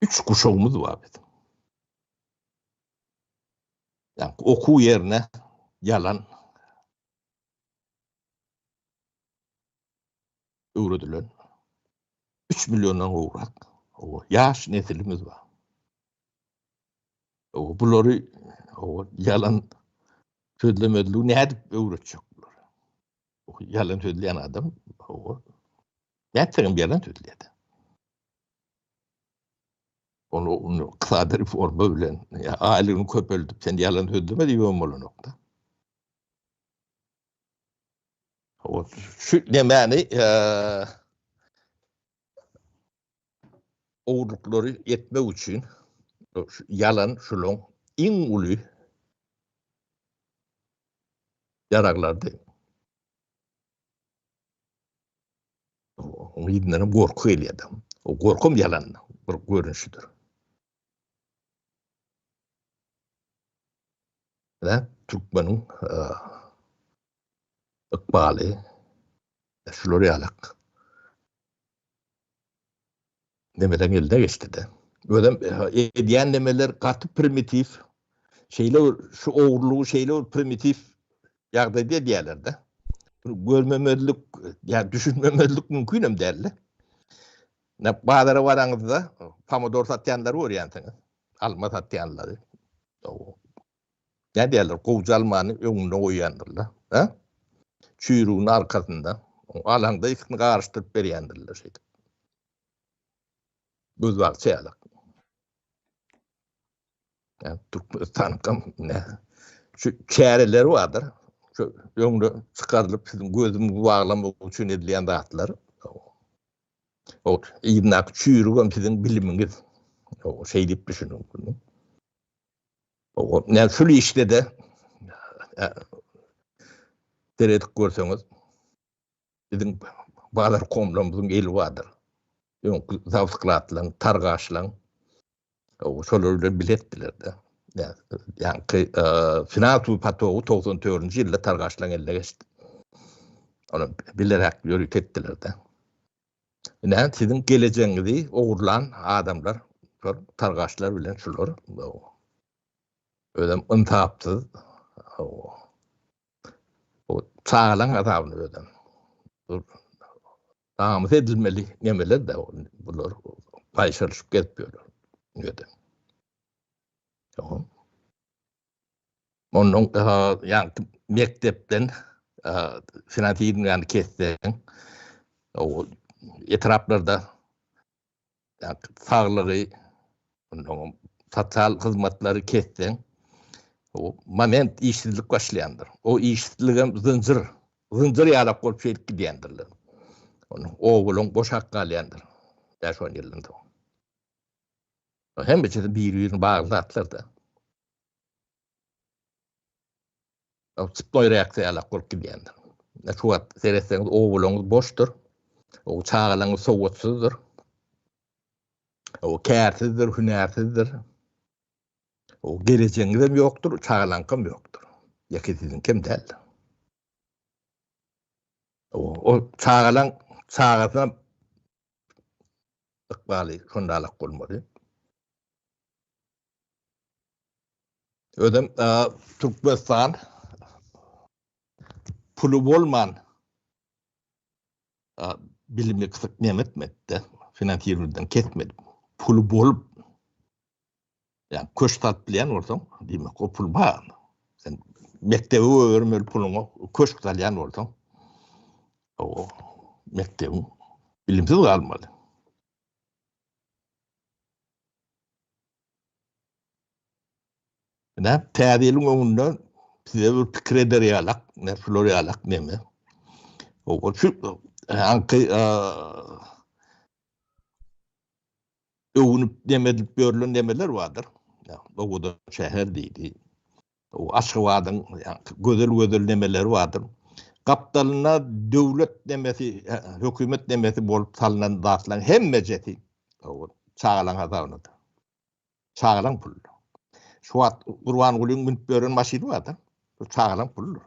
üç guşagymyz bar biziň. Ýa okuw ýerine ýalan öwredilen 3 milliondan gowrak ýaş nesilimiz bar. Bulary ýalan sözlemezligi nädip öwretjek bular? Ýalan sözleýän adam nätseňem ýalan sözleýär. Onu onu ykdysady reforma bilen ýa aýlygyny köpeldip sen ýalan sözleme diýibem bolanok-da. Şu nemäni ogurlyklary etmek üçin ýalan şulaň iň uly ýaraglardy. Onuň yzyndan hem gorky gelýär. O gorkam ýalan bir görnüşidir. Ine, türkmeniň ykbaly şular ýalak. Nemeden eline geçdi-de. Özem edýän nemeler gaty primitiw. Şeýle bir şu ogurlygy şeýle bir primitiw ýagdaýda edýärler-de. Bunu görmemezlik, ýa düşünmemezlik mümkin hem däldi. Ne bazara baraňyzda pomidor satýanlary görýänsiňiz. Alma satýanlary. Ne diýerler, gowja almany öňünde goýýandyrlar. Ha? Çüýrügini arkasynda. Alaňda ikisini garyşdyryp berýändirler şeýdip. Gözbagçy ýaly. Yani Türkmenistan'kam ne şu çäreleri bardyr. Şu öňde çykarylyp siziň gözüňizi baglamak üçin edilýän zatlar. O yzyndaky çüýrügem siziň bilimiňiz. O şeý diýip düşüniň. O näme şul işde-de seredip görseňiz biziň bazar komlamyzyň eli bardyr. Öňki zawskladlaň, targaşlaň şolar bilen bile etdiler-de. Ýaňky finansowy potogy 94-nji ýylda targaşlaň eline geçdi. Ony bilerek ýörite etdiler-de. Ine, siziň gelejegiňizi ogurlan adamlar, şol targaşlar bilen şular. Özem ynsapsyz. O çagalaň hasabyna özem. Namys edilmeli nemeler de bular paýşalyşyp gezip ýörler. Nirede? Ondan ýa mekdepden finansirowaniýany kesseň, o etraplarda saglygy, ondan sosial hyzmatlary kesseň, o moment işsizlik başlaýandyr. O işsizligem zynjyr, zynjyr ýalak bolup şeýdip gidýändirler. Onuň obalaň boşap galýandyr. 5-10 ýyldan soň. Hemmesi bir-birine bagly zatlar-da. Çypnoý reaksiýa ýalak bolup gidýändir. Şu wagt seretseňiz obalaňyz boşdur. O çagalaňyz sowatsyzdyr. O kärsizdir, hünärsizdir. O gelejegiňizem ýokdur, çagalaňkam ýokdur. Ýeke siziňkem däl. O, o çagalaň çagasyna ykbaly şondalak bolmaly. Özem Türkmenistan puly bolman bilimi gysyk neme etmedi-de, finansirowden kesmedi. Puly bolup, ýa köşk salyp bilýän bolsaň, diýmek o pul bar. Sen mekdebe goýbermeli puluňa köşk salýan bolsaň, o mekdebiň bilimsiz galmaly. Ine, täze ýylyň öňünde size bir pikir eder ýalak, ne şular ýalak neme. O şu aňky öwünip neme edip ýörlen nemeler bardyr. Owadan şäher diýdi. O Aşgabadyň gözel-gözel nemeleri bardyr. Gapdalynda döwlet nemesi, hökümet nemesi bolup salnan zatlaryň hemmejesi çagalaň hasabynadyr. Çagalaň puludyr. Şu wagt Gurbangulyň münüp ýören maşyny bardyr. Bu çagalaň puludyr.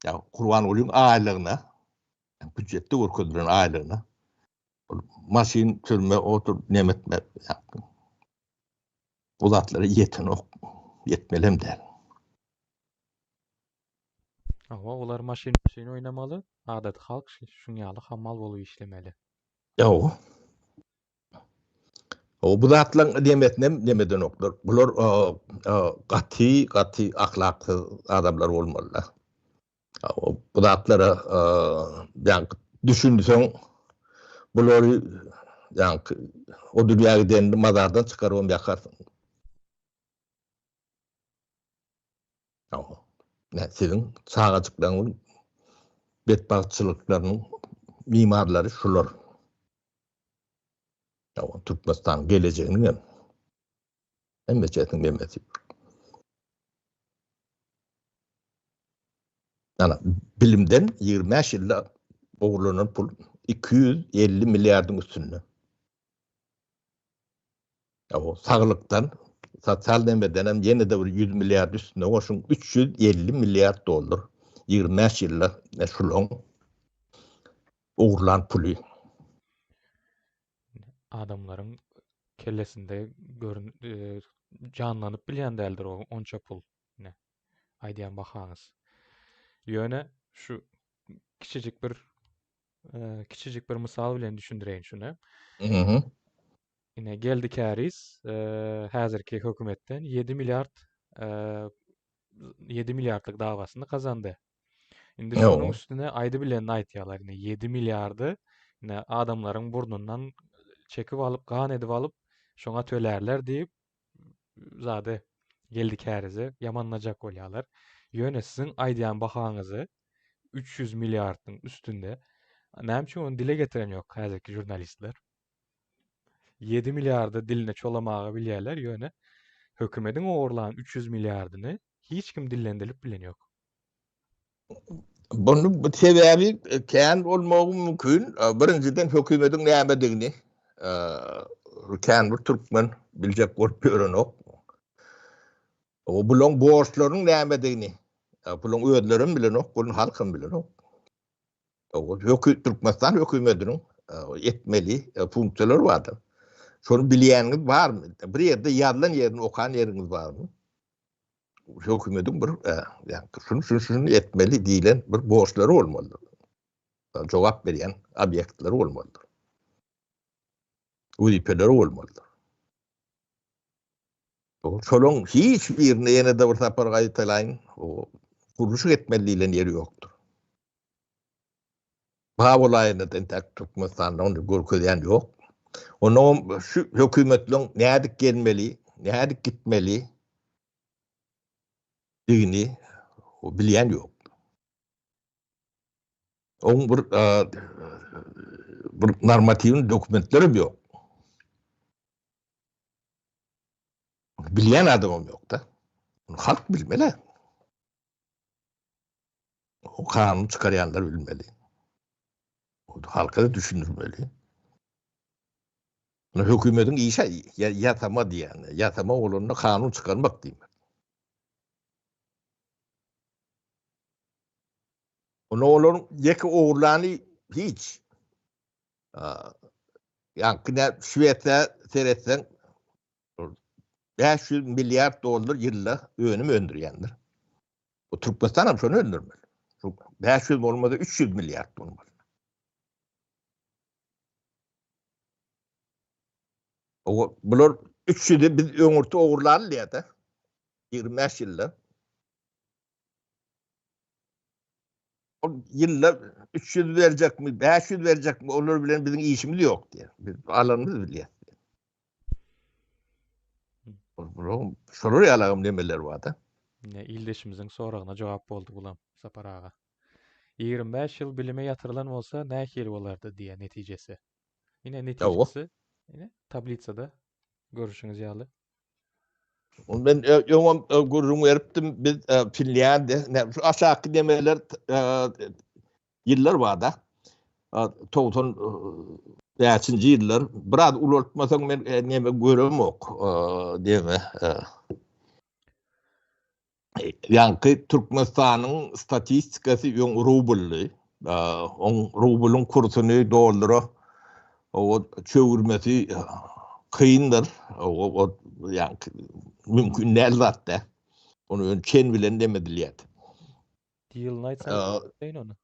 Ýa Gurbangulyň aýlygyna, býujetde görkezilen aýlygyna maşyn sürme, otur, neme etme. Bu zatlara ýetenok. Ýetmelem däl. Hawa, olar maşyn maşyn oýnamaly, adaty halk şuň ýaly hamal bolup işlemeli. Ýok. O bu zatlaryň nemesinem nemedenoklar. Bular gaty gaty ahlaksyz adamlar bolmalylar. Bu zatlara ýaňky düşünseň bulary ýaňky o dünýä gidenini mazardan çykarybam ýakarsyň. Ýa siziň çagajyklaryňyň betbagtçylyklarynyň mimarlary şular. Ýa Türkmenistanyň gelejeginiň hem hemmejesiniň nemesi. Ana, bilimden 25 ýylda ogurlanan pul 250 milliardyň üstünde. O saglykdan, sosial nemeden hem ýene-de bir 100 milliard üstüne goşuň, 350 milliard dollar 25 ýylda şulaň ogurlan puly. Adamlaryň kellesinde görün e, janlanyp bilýän däldir o onça pul. Ne? Aýdýan bahaňyz. Ýöne şu kiçijik bir e, kiçijik bir mysal bilen düşündireýin şuny. Mhm. Ine Geldi Käriz e, häzirki hökümetden 7 milliard e, 7 milliardlyk dawasyny gazandy. Indi şonuň üstüne aýdy bilenini aýtýarlar. Ine 7 milliardy ine adamlaryň burnundan çekip alyp, gan edip alyp, şoňa tölärler diýip zady Geldi Kärize ýamanlajak bolýarlar. Ýöne siziň aýdýan bahaňyzy 300 milliardyň üstünde näme üçin ony dile getiren ýok häzirki žurnalistler? 7 milliardy diline çolamaga bilýärler, ýöne hökümediň ogurlan 300 milliardyny hiç kim dillendirip bilen ýok. Bunu bu sebäbi kän bolmagy mümkin. Birinjiden hökümediň nämedigini kän bir türkmen biljek bolup ýörenok. O bulaň borçlarynyň nämedigini bulaň özlerem bilenok, bunu halkam bilenok. Hökü Türkmenistan hökümetiniň etmeli funksiýalary bardyr. Şony bilýäniňiz barmy? Bir ýerde ýazylan ýerini okan ýeriňiz barmy? Hökümetiň bir ýa şuny şuny şuny etmeli diýlen bir borçlary bolmalydyr. Jogap berýän obýektleri bolmalydyr. Wezipeleri bolmalydyr. Şolaryň hiç birine ýene-de bir sapar gaýtalaýyn, gurluşyk etmeli diýlen ýeri ýokdur. Ba bolaýanda entäk Türkmenistanda ony görkezýän ýok. Onnoňam şu hökümetleň nädip gelmeli, nädip gitmeli digini bilýän ýok. Oň bir bir normatiwny dokumentlerem ýok. Bilýän adamam ýok-da. Halk bilmeli. O kanun çykarýanlar bilmeli. Halka da düşündirmeli. Hökümetiň işi ýasama diýýän. Ýasama bolanda kanun çykarmak diýmek. Onda olaryň ýeke ogurlany hiç. Ýaňky nä Şwesiýa seretseň 500 milliard dollar ýylda önüm öndürýändir. Bu Türkmenistan hem şony öndürmeli. Şu 500 bolmasa 300 milliard bolmaly. O bular 300-i biz öňürti ogurlaly diýýär-de. 25 ýylda. Ol ýylda 300 berjekmi, 500 berjekmi, olar bilen biziň işimiz ýok diýýär. Biz alanymyzy bilýäris. Bular şolar ýalagym nemeler bar-da. Ne ildeşimiziň soragyna jogap boldy bulam Sapar aga. 25 ýyl bilime ýatyrylan bolsa nähili bolardy diýen netijesi. Ine netijesi. Ine tablisada görüşüňiz ýaly. Ony men öňem gürrüň beripdim. Biz Finlýandiýa, şu aşaky nemeler ýyllar bar-da. 95-nji ýyllar. Biraz ulaltmasaň men neme göremok. Neme. Ýaňky Türkmenistanyň statistikasy öň rubldy. Oň rublyň kursuny dollara o çöwürmesi kyndyr. O ýaňky mümkin däl zat däl. Ony ön çen bilen dem edilýär. Ýylyny aýtsaňyz ony.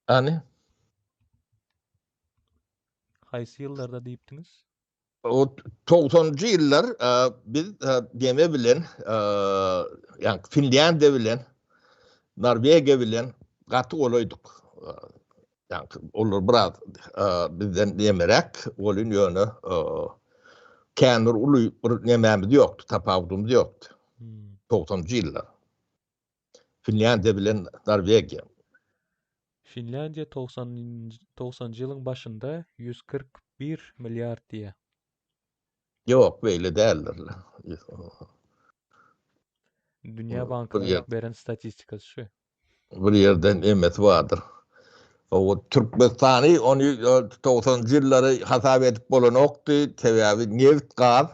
Ani? Haýsy ýyllarda diýipdiňiz? O 90-njy ýyllar biz gemi bilen, ýagny Finlýandiýa bilen, Norwegiýa bilen gaty golaýdyk. Ýagny olar biraz bizden nemeräk, welin ýöne kän bir uly bir nemämiz ýokdy, tapawudymyz ýokdy. 90-njy ýyllar. Finlýandiýa bilen Norwegiýa. Finlýandiýa togsanjy ýylyň başynda 141 milliard diýýär. Ýok, beýle däldir. Dünýä bankynyň beren statistikasy şu. Bir ýerden emesi bardyr. O Türkmenistany ony togsanjy ýyllary hasap edip bolanokdy, sebäbi neft, gaz,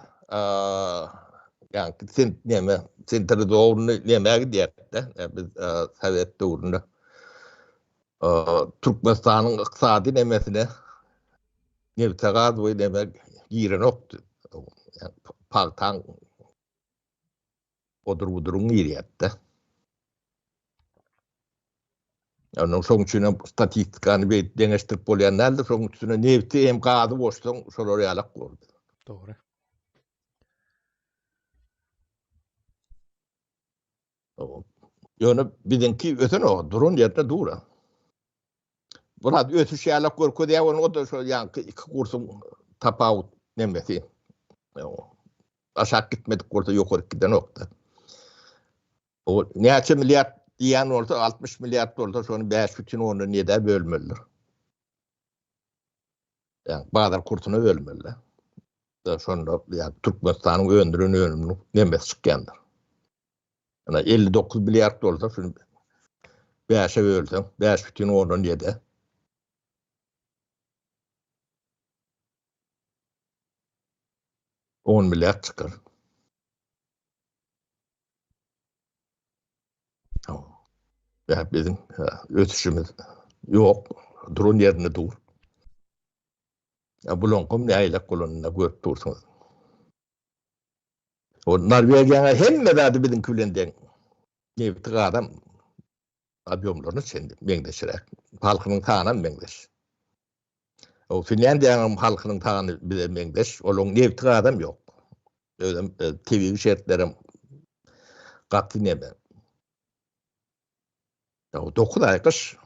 ýaňky sen neme, sentralizowanyny nämä gidýärdi-de, biz sowet döwründe Türkmenistanyň ykdysady nemesine nebte gaz we neme girenokdy. Pagtaň odur-buduryň girýärdi-de. Ondan şoň üçin hem statistikany beýdip deňeşdirip bolýan däldir. Şoň üstüne nebti hem gazy goşsaň şolar ýalak boldy. Dogry. Ýöne biziňki ösenok, duran ýerde dur. Biraz ösüş ýalak görkezýär, ony o da şo ýaňky iki kursuň tapawut nemesi. Aşak gitmedik bolsa ýokary gidenok-da. O näçe milliard diýen bolsa, 60 milliard bolsa, şony 5,7-ä bölmelidir. Ýa bazar kursuna bölmeli. Da şonda ýa Türkmenistanyň öndüren önüminiň nemesi çykýandyr. Ýa 59 milliard bolsa, şuny 5-e bölseň, 5,7 10 milliard çykar. Ýa biziň ösüşimiz ýok, duran ýerinde dur. Ýa bulaňkam nägilek bolanyny görüp dursuňyz. O Norwegiýanyň hemme zady biziňki bilen deň. Nebiti gazam obýomlaryna çenli meňzeşräk. Halkynyň sanam meňzeş. O Finlýandiýanyň halkynyň sany bize meňzeş, olaryň nebti gazam ýok. Özem e, tebigy şertlerem gaty neme. Ya 9 aý gyş.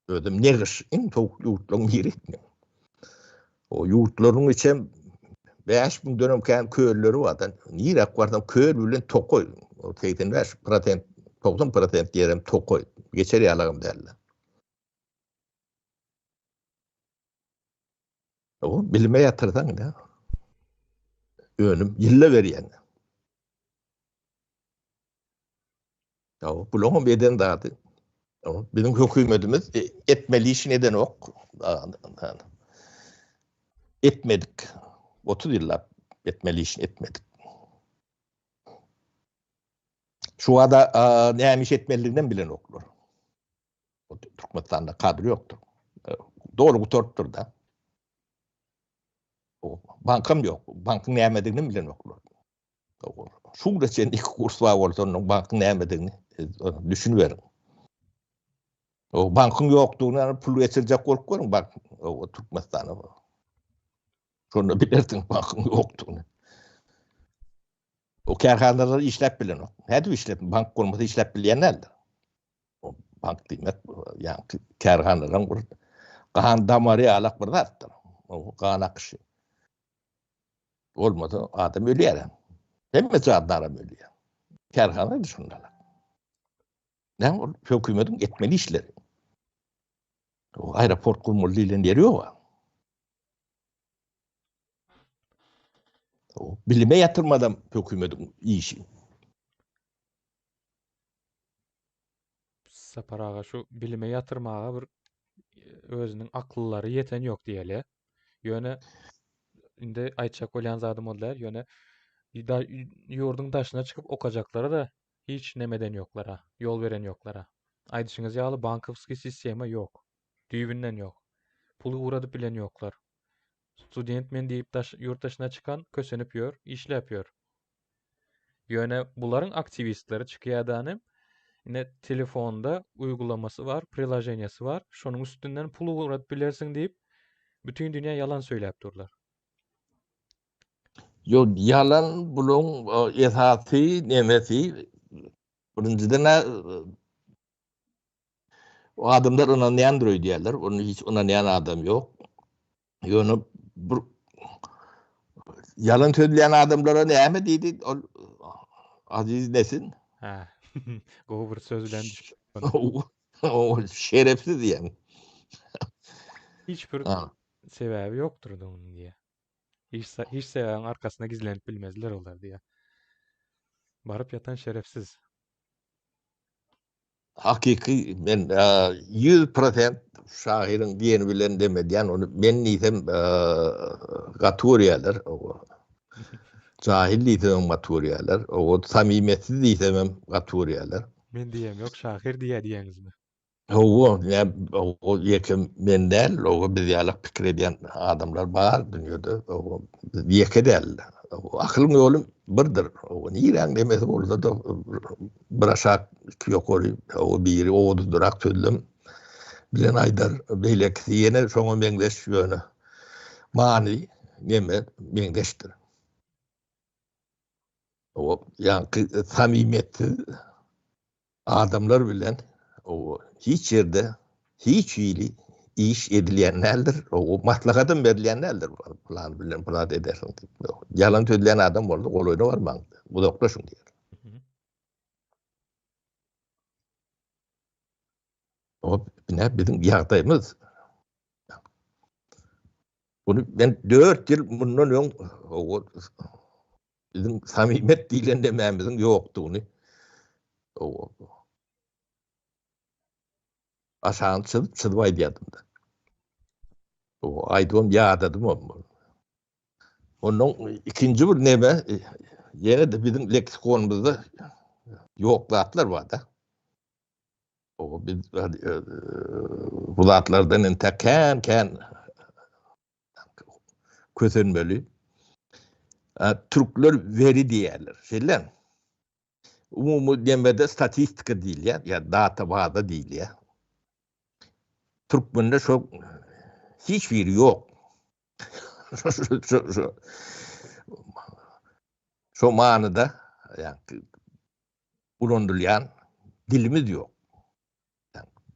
Özem ne gyş, iň sowuk ýurtlaryň biri. O ýurtlaryň içem 5000 dönem kän kölleri bar. Niräk barsaň köl bilen tokaý. O 85%, 90% ýerem tokaý. Geçer ýalagam däldi. O bilime ýatyrsaň da önüm ýylda berýän. Ya bularyň eden zady. Biziň hökümetimiz e, etmeli işini edenok. Etmedik. 30 ýyllap etmeli işini etmedik. Şu wada näme iş etmelidiginem bilenoklar. Türkmenistanda kadr ýokdur. Doly gutarypdyr da. Bankam ýok. Bankyň nämedigini bilenoklar. Şu güne çenli iki kurs bar bolsa onuň bankyň nämedigini düşüniberiň. O bankyň ýokdugyny pul geçirjek bolup görüň bank o Türkmenistana. Şonda bilersiň bankyň ýokdugyny. O kärhanalar işläp bilenok. Nädip işläp, bank bolmasa işläp bilýän däldir. O bank diýmek, ýa kärhanalaryň bir gan damary ýalak bir zatdyr. O gan akyşy. Bolmasa adam ölýär. Hemme jandaram ölýär. Kärhana da şonda. Näme ol hökümetiň etmeli işleri. O aeroport gurmaly diýlen ýeri ýok. O bilime ýatyrmadam hökümetiň işi. Sapar aga şu bilime ýatyrmaga bir özüniň akyllary ýeten ýok diýeli. Ýöne indi aýtjak bolýan zadym ol däl, ýöne ýurduň daşyna çykyp okajaklara-da hiç nemeden ýoklara, ýol beren ýoklara. Aýdyşyňyz ýaly bankowskiý sistema ýok. Düýbünden ýok. Pul ugradyp bilen ýoklar. Student men diýip daş ýurt daşyna çykan kösenip ýör, işläp ýör. Ýöne bularyň aktiwistleri çykýadanym ine telefonda uýgulamasy bar, priloženiýasy bar, şonuň üstünden pul ugradyp bilersiň diýip bütin dünýä ýalan söýläp durlar. Ýok, ýalan bulaň esasy nemesi birinjiden-ä o adamlar ynanýandyr öýdýärler, ony hiç ynanýan adam ýok. Ýöne bir ýalan sözleýän adamlara näme diýdi? Ol Aziz Nesin. Ha. Gowy bir söz bilen düşüp. O şerefsiz diýen. Hiç bir sebäbi ýokdur onuň diýe. Hiç hiç sebäbiň arkasynda gizlenip bilmezler olar diýe. Baryp ýatan şerefsiz. Hakyky men 100% şahyryň diýeni bilen dem edýän ony men diýsem gaty görýärler. Jahil diýsemem gaty görýärler. O samimiýetsiz diýsemem gaty görýärler. Men diýem ýok şahyr diýýä diýeňizmi? Hawa, o ýeke men däl, o biz ýaly pikir edýän adamlar bar dünýede. O biz ýeke däl. Akylyň ýoly birdir. O niräň nemesi bolsa-da bir aşak, iki ýokary, o biri owadanrak sözlem bilen aýdar, beýlekisi ýene şoňa meňzeş ýöne many neme meňzeşdir. O ýaňky samimiýetsiz Adamlar bilen hiç ýerde hiç hili iş edilýän däldir. O maslahatam berilýän däldir. Plan bilen plan edersiň diýip. Ýalan sözleýän adam bolsa golaýyna barmaň, uzaklaşyň diýer. O ine biziň ýagdaýymyz. Bunu men 4 ýyl mundan öň Biziň samimiýet diýlen nemämiziň ýokdugyny aşagyny çyzyp çyzyp aýdýardym-da. Aýdybam ýadadymam. Ondan ikinji bir neme, ýene-de biziň leksikonymyzda ýok zatlar bar-da. Biz bu zatlardan entek kän-kän kösenmeli. Türkler veri diýýärler. Şeýle. Umumy demede statistika diýilýär, ýa data baza diýilýär. Türkmende şo hiç biri ýok. Şo şo manyda ýa ulanylýan dilimiz ýok.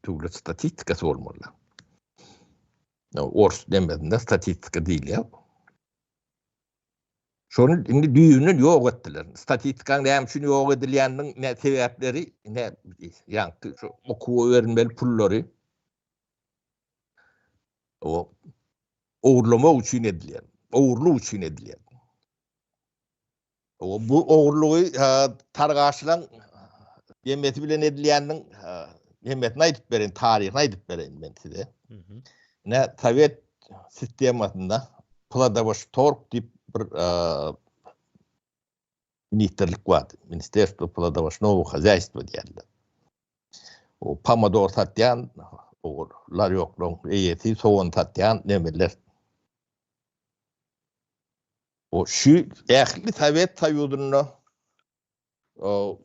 Döwlet statistikasy bolmaly. Ors demesinde statistika diýilýär. Şony indi düýbünden ýok etdiler. Statistikanyň näme üçin ýok edilýäniniň ne sebäpleri, ne ýaňky şu okuwa berilmeli pullary o ogurlamak üçin edilýär. Ogurlyk üçin edilýär. Bu ogurlygy targaşlaň demesi bilen edilýäniniň nemesini aýdyp bereýin, taryhyny aýdyp bereýin men size. Ine, sowet sistemasynda Plodowostorg diýip. bir ministrlik bardy. Ministerstwo plodowostnogo hozýaýstwa diýýärler. O pomidor satýan, o larýoklaryň eýesi, sogan satýan nemeler. O şu ähli Sowet Soýuzynda o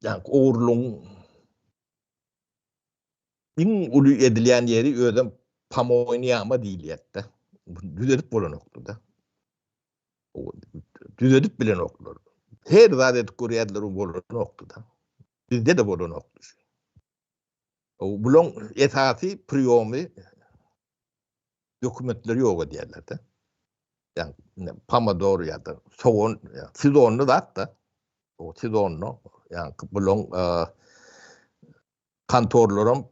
ýa ogurlygyň iň uly edilýän ýeri özem pomoýny ýama diýilýärdi. Düzedip bolanokdy-da. Düzedip bilenoklar. Her zat edip görýärdiler, o bolanokdy-da. Bizde-de bolanokdy şu. Bulaň esasy priýomy dokumentleri ýok edýärler-de. Ýagny pomidor ýa-da sogan, sezonly zat-da. O sezonly, ýagny bulaň kontorlaram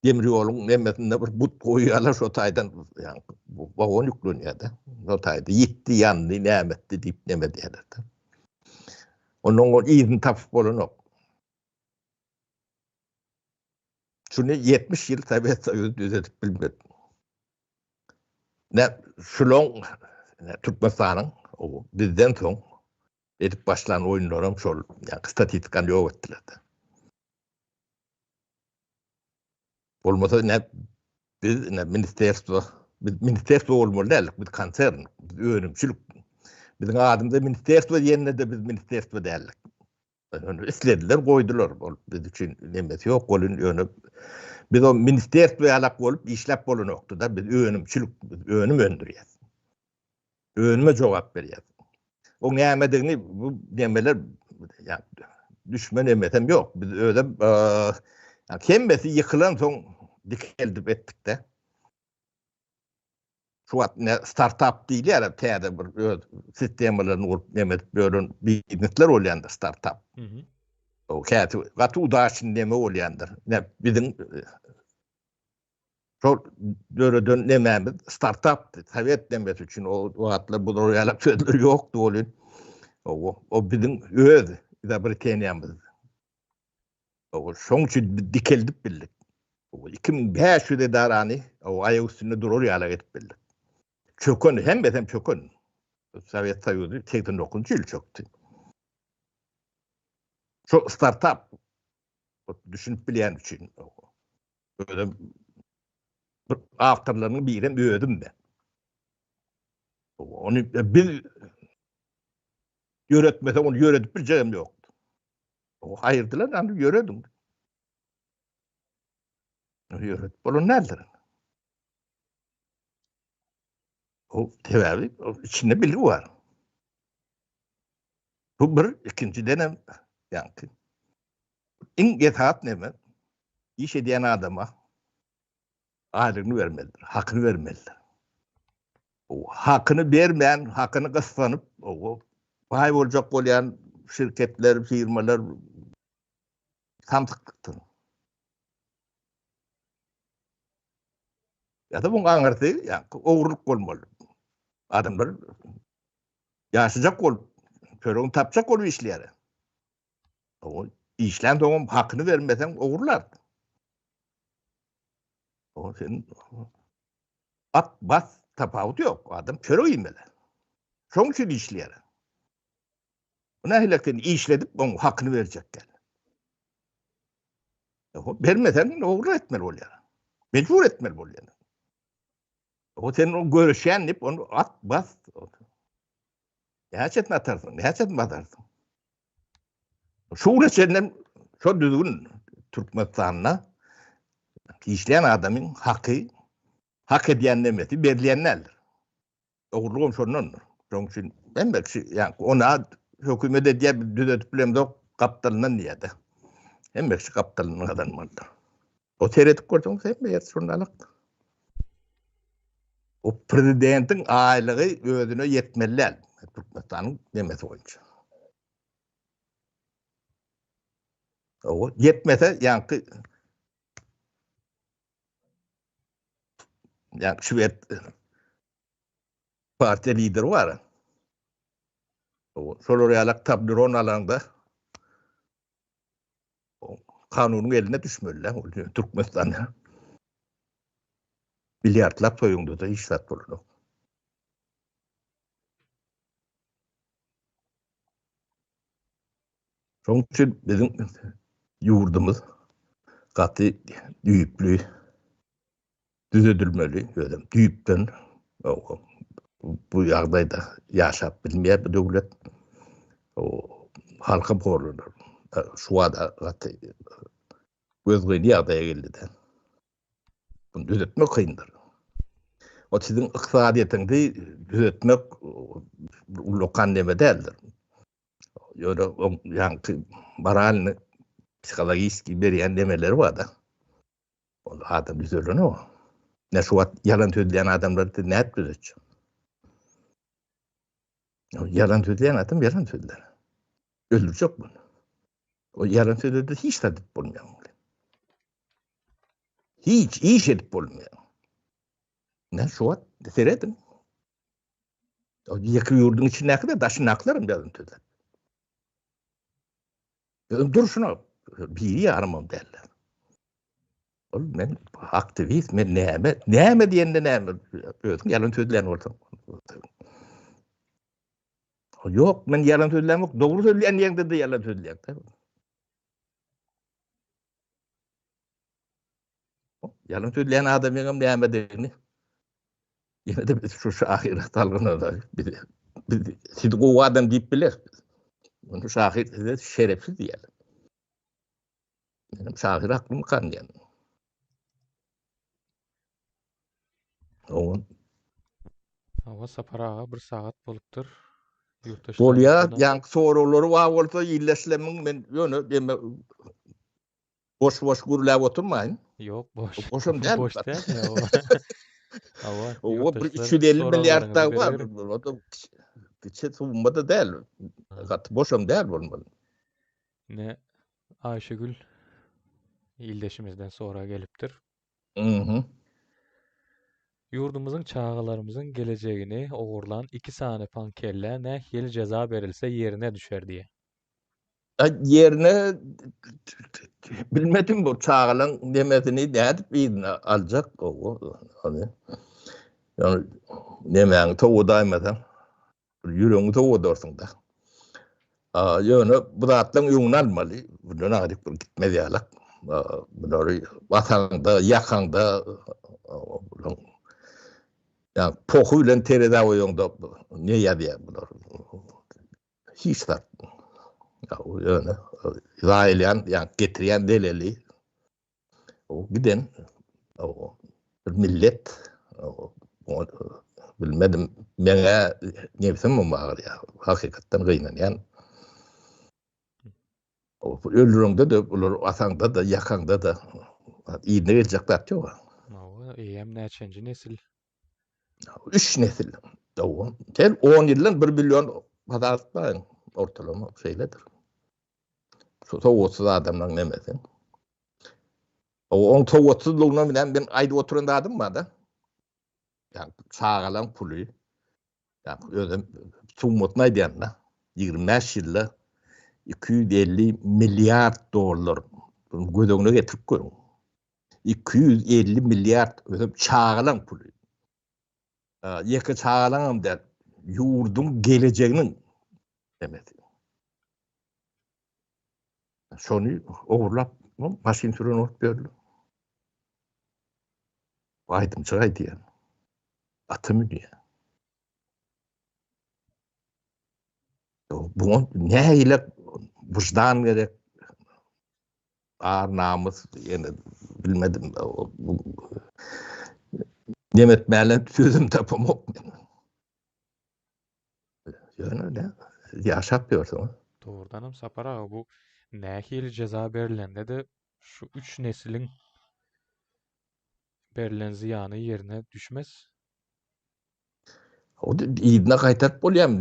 demir ýoluň nemesinde bir but goýýarlar şo taýdan, ýagny wagon ýüklenýär-de. Şo taýda ýitdi, ýandy, näme etdi diýip neme edýärler-de. Ondan ol yzyny tapyp bolanok. Şuny 70 ýyl Sowet Soýuzy düzedip bilmedi. Ne şulaň Türkmenistanyň bizden soň edip başlan oýunlaram şol, ýa statistikany ýok etdiler. Bolmasa ne biz ne ministerstwo, biz ministerstwo bolmaly däldik, biz konsern, biz önümçilik. Biziň adymyza ministerstwo diýende-de biz ministerstwo däldik. Ýöne islediler, goýdular. Ol biz üçin nemesi ýok welin, ýöne biz o ministerstwo ýalak bolup işläp bolanokdy-da, biz önümçilik, biz önüm öndürýäs. Önüme jogap berýäs. O nämedigini bu nemeler ýa düşme nemesem ýok. Biz özem hemmesi ýykylan soň dikeldip etdik-de. Şu wagt ne startap diýilýär, täze bir öz sistemalaryny gurup neme edip ýören biznesler bolýandyr startap. O käte gaty udaçny neme bolýandyr. Ne biziň e, şol döreden nemämiz startapdy. Sowet nemesi üçin o wagtlar bu ýaly sözler ýokdy welin. O, o biziň öz izobreteniýamyz. Şoň üçin biz dikeldip bildik. 2500 edarany aýak üstünde durar ýaly edip bildik. Çöken, hemmesem çöken. Sowet Soýuzy 89-njy ýyl çökdi. Şo startap düşünip bilýän üçin. Özüm bir awtorlarynyň birem özüm ben. Ony biz ýöretmesek ony ýöredip biljegem ýokdy. O aýyrdylar, indi ýörediň. Ýöredip bolan däldir. O sebäbi içinde bilgi bar. Bu bir, ikinjiden hem ýaňky. Iň esas näme? Iş edýän adama aýlygyny bermelidir, hakyny bermelidir. O hakyny bermän, hakyny gyssanyp, o baý boljak bolýan şirketler, firmalar samsyklykdyr. Ýa-da buň aňyrsy, ýa ogurlyk bolmaly. Adamlar ýaşajak bolup, çöregini tapjak bolup işleýär. O işlän soňam hakyny bermeseň ogurlar. O sen at bas tapawudy ýok. Adam çörek iýmeli. Şoň üçin işleýär. Bu nähili sen işledip oň hakyny berjek gel. Bermeseň ogurlyk etmeli bolýar. Mejbur etmeli bolýar. O sen o görüşýän diýip ony at bas. Näçesini atarsyň, näçesini basarsyň? Şu güne çenli şo düzgün Türkmenistanda işleýän adamyň haky, hak edýän nemesi berilýän däldir. Ogurlygam şondandyr. Şonuň üçin hemme kişi, ýa ona hökümet edýär, biz düzedip bilemzok, gapdalyndan diýýär-de. Hemme kişi gapdalyndan gazanmalydyr. O seredip görseňiz hemme ýer şondalyk. O prezidentiň aýlygy özüne ýetmeli däl. Türkmenistanyň nemesi boýunça. O ýetmese ýaňky ýaňky şwed partiýa lideri bar. O şolar ýalak tableron alanda kanunyň eline düşmeli ol Türkmenistanda. Milliardlap soýuňda-da hiç zat bolanok. Şonuň üçin biziň ýurdumyz gaty düýpli düzedilmeli, özem düýpden bu ýagdaýda ýaşap bilmeýär bu döwlet. Halkam horlanar. Şu wada gaty gözgyny ýagdaýa geldi-de. Bunu düzetmek kyndyr. O siziň ykdysadyýetiňizi düzetmek ullakan neme däldir. Ýöne oň ýaňky moralny, psihologiski berýän nemeleri bar-da. Ol adam düzelenok. Ne şu wagt ýalan sözleýän adamlary siz nädip düzetjek? Ýalan sözleýän adam ýalan sözlär. Öldürjek bunu. O ýalan sözlerde hiç zat edip bolmaýar. Hiç iş edip bolmaýar. Ne şu wagt serediň. O ýeke ýurduň içindäki de daşyndakylar hem ýalan sözler. Özüm durşuna biri ýarymam däller. Ol men aktiwist, men näme, näme diýende näme, özüň ýalan sözlän bolsaň. Ýok, men ýalan sözlämok, dogry sözleýän diýeňde-de ýalan sözleýän. Ýalan sözleýän adamyň nämedigini ýene-de biz şu şahyra salgynada biz biz sizi gowy adam diýip bileris biz. Ony şahyr size şerefsiz diýer. Menem şahyr aklym kanýan. Oňa Hawa Sapar aga bir sagat bolupdyr. Bolýa, ýaňky soraglary bar bolsa illeşlemiň men ýöne deme boş-boş gürläp oturmaýyn. Ýok, boş. Boşam däl. Boş däl. Hawa. O bir 350 milliard dag bar. O da kiçi summa da däl. Gaty boşam däl bolmaly. Ne Aýşegül ildeşimizden sorag gelipdir. Mhm. Ýurdumyzyň çagalarymyzyň gelejegini ogurlan iki sany paňkellä nähili jeza berilse ýerine düşer diýe. Ýerine bilmedim bu çagalaň nemesini nädip yzyna aljak ony. Ýöne nemäňi towadaýmasaň ýüregiňi sowadarsyň-da. Ýöne bu zatlaryň öňüni almaly. Bundan agyryk bir gitmez ýalak. Bulary basaňda, ýakaňda ýa pohy bilen terezä goýaňda ne ýazýar bular? Hiç zat. Ýöne zaýalaýan, ýa getirýän zeleli O giden o bir millet o bilmedim meňe nebsim bagyrýar. Hakykatdan gynanýan. O öldüreňde de bular asaňda da ýakaňda da yzyna geljek zat ýok. Hawa, eýýäm näçenji nesil? Üç nesil. Hawa. Sen 10 ýyldan 1 million hasap etmäň ortalama şeýledir. Şu sowatsyz adamlaryň nemesi. O oň sowatsyzlygyna bilen men aýdyp oturan zadym bar-da. Ýa çagalaň puly. Ýa özüm summasyny aýdýan-da. 25 ýylda 250 milliard dollar. Bunu göz öňüne getirip görüň. 250 milliard özüm çagalaň puly. Ýeke çagalaňam däl, ýurduň gelejeginiň nemesi. Şony ogurlap maşyn süren bolup ýörler. Aýdymçy aýdýar. Ata münýär. Buňa nähili wyždan gerek? Ar namys ýene bilmedim. Neme etmäli sözüm tapamok men. Ýöne ne ýaşap ýörsüň. Dogrudanam Sapar aga bu nähili jeza berilende-de şu üç nesliň berlen zyýany ýerine düşmez. O yzyna gaýtaryp bolýarmy?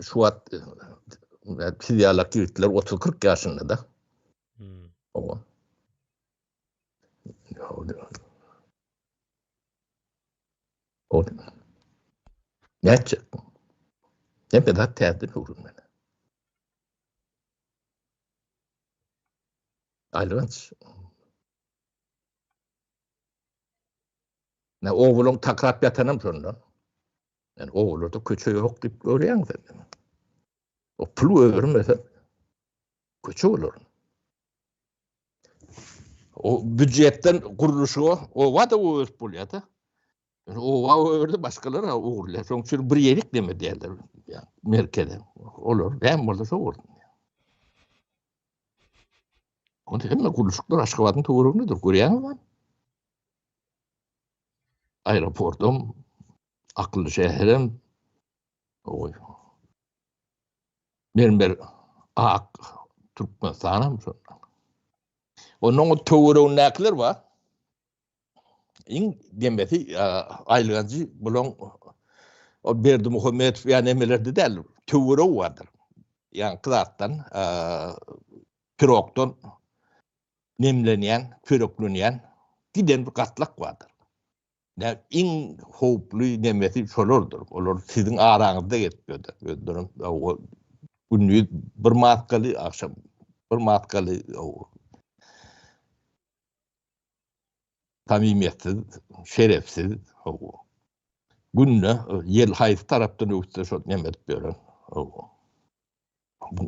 Şu wagt siz ýalak ýigitler 30-40 ýaşynda-da. Hmm. Owa. O Nätjek? Hemme zat täzeden öwrenmeli. Aýylganç. Ne ogluň takrap ýatanam şondan. Yani obalarda köçe ýok diýip görýäň sen. O pul öwürmese. Köçe bolar. O býujetden gurluşyga oba-da öwürip bolýar-da. Oba öwürdi, başgalar ogurlaýar. Şonuň üçin bir ýerik neme diýerler. Merkeze. Olar näme bolsa şo bolsun. Onda hemme gurluşyklar Aşgabadyň töweregindedir. Görýäňizmi? Aeroportam, akylly şäherem, oý. Mermer ak Türkmenistanam şonda. Onuň töweregindäkiler bar. Iň demesi aýylganjy bulaň o Berdimuhamedow ýa nemelerde däl, töweregi bardyr. Ýaňky zatdan, pirogdan nemlenýän, çöreklenýän giden bir gatlak bardyr. Nä iň howply nemesi şolardyr. Olar siziň araňyzda gezip ýörler. Özlerem gündiz bir maskaly, agşam bir maskaly Samimiýetsiz, şerefsiz, hawa. Günde ýel haýsy tarapdan öwütse şol neme edip ýören. Hawa.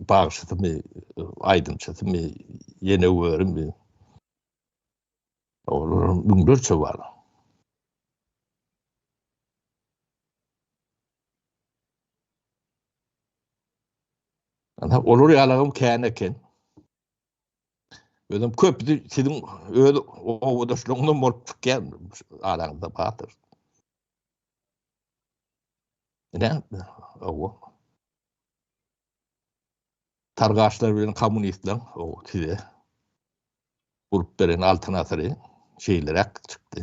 Bagşysymy, aýdymçysymy, ýene görümi. Olar müňlerçe bar. Ana olar ýalagam kän eken. Özem köpüsi siziň öz obadaşlaryňyzam bolup çykýar araňyzda bardyr. Ine, owa. Targaşlar bilen kommunistler o size gurup beren altyn asyry şeýleräk çykdy.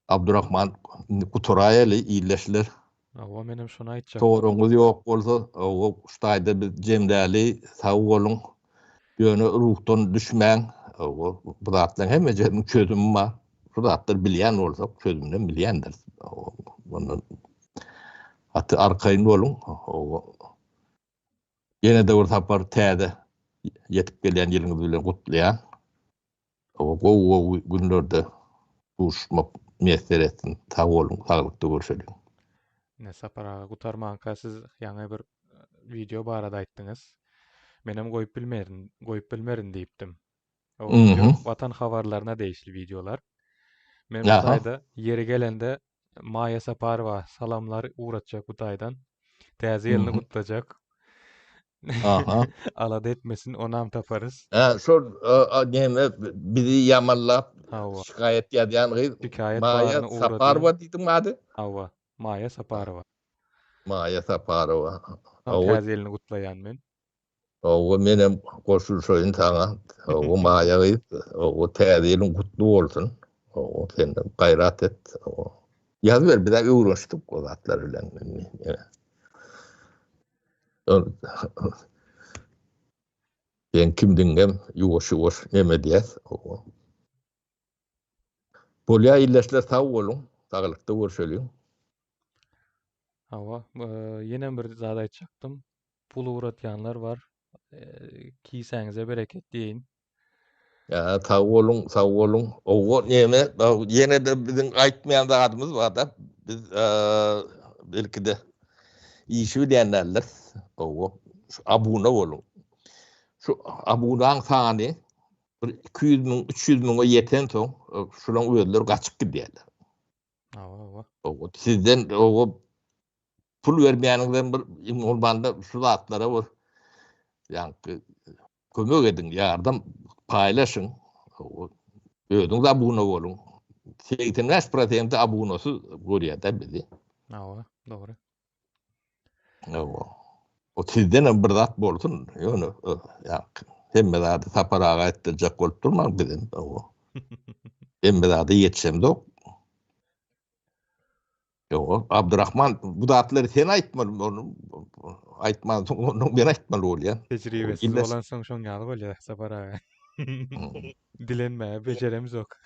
Abdurrahman indi gutaraýaly illeşler. Hawa menem şony aýtjakdym. Soragyňyz ýok bolsa hawa şu taýda biz jemläli sag boluň. Ýöne ruhdan düşmäň. Hawa bu zatlaryň hemmejesiniň çözümi bar. Şu zatlary bilýän bolsak çözüminem bilýändiris. Hawa ondan gaty arkaýyn boluň. Hawa ýene-de bir sapar täze ýetip gelýän ýylyňyz bilen gutlaýan. Gowy-gowy günlerde duşmak miýesser etsin. Sag boluň, saglykda görşeliň. Ine Sapar aga gutarmanka siz ýaňy bir wideo barada aýtdyňyz. Menem goýup bilmerin, goýup bilmerin diýipdim. O wideo Watan habarlaryna degişli wideolar. Men bu taýda ýeri gelende Maýa Saparowa salamlar ugratjak bu taýdan. Täze ýylyny gutlajak. Aha. Alada etmesin, onam taparys. Ha, şol näme bizi ýamanlap Hawa. şikaýat ýazýan gyz Şikaýat Maýa baryny ugradýan. Saparowa diýdiňmi ady? Hawa, Maýa Saparowa. Maýa Saparowa. Onam täze ýylyny gutlaýan men. Hawa menem goşulyşaýyn saňa. Hawa Maýa gyz, hawa täze ýylyň gutly bolsun. Hawa sen gaýrat et. Hawa. Ýazyber biz-ä öwrenişdik o zatlar bilen indi. Sen kimdiňem ýuwaş-ýuwaş neme diýäs. Hawa. Bolýa ildeşler sag boluň, saglykda görşeliň. Hawa, ýenem bir zat aýtjakdym. Pul ugratýanlar bar. Kisäňize bereket diýeýin. Ýa sag boluň, sag boluň. Owo neme, ýene-de biziň aýtmaýan zadymyz bar-da. Biz belki-de işi bilýän däldiris. Owo, şu abuna boluň. Şu abunaň sany bir 200 müň, 300 müňe ýetensoň, şulaň özleri gaçyp gidýärler. Hawa, hawa. Owo, sizden owo pul bermeýäniňizden bir iň bolmanda şu zatlara bir ýaňky kömek ediň, ýardam paýlaşyň. Özüňiz abuna boluň. 85 prosenti abunasyz görýär-de bizi. Hawa, dogry. Hawa. O sizden hem bir zat bolsun, ýöne ýaňky hemme zady Sapar aga etdirjek bolup durmaň bizem. Hawa. Hemme zada ýetişemzok. Ýok, Abdurrahman bu zatlary sen aýtmaly, ony aýtmansoň onu men aýtmaly bolýan. Tejribesiz bolansoň şoň ýaly bolýar Sapar aga. Dilenmäge bejeremzok.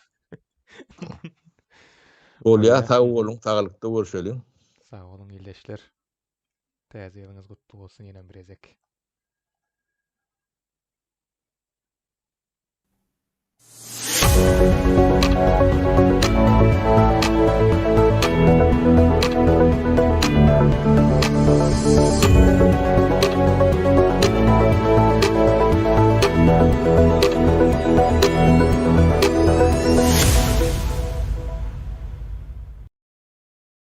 Bolýar, sag boluň, saglykda görşeliň. Sag boluň ildeşler. Täze ýylyňyz gutly bolsun ýenem bir gezek.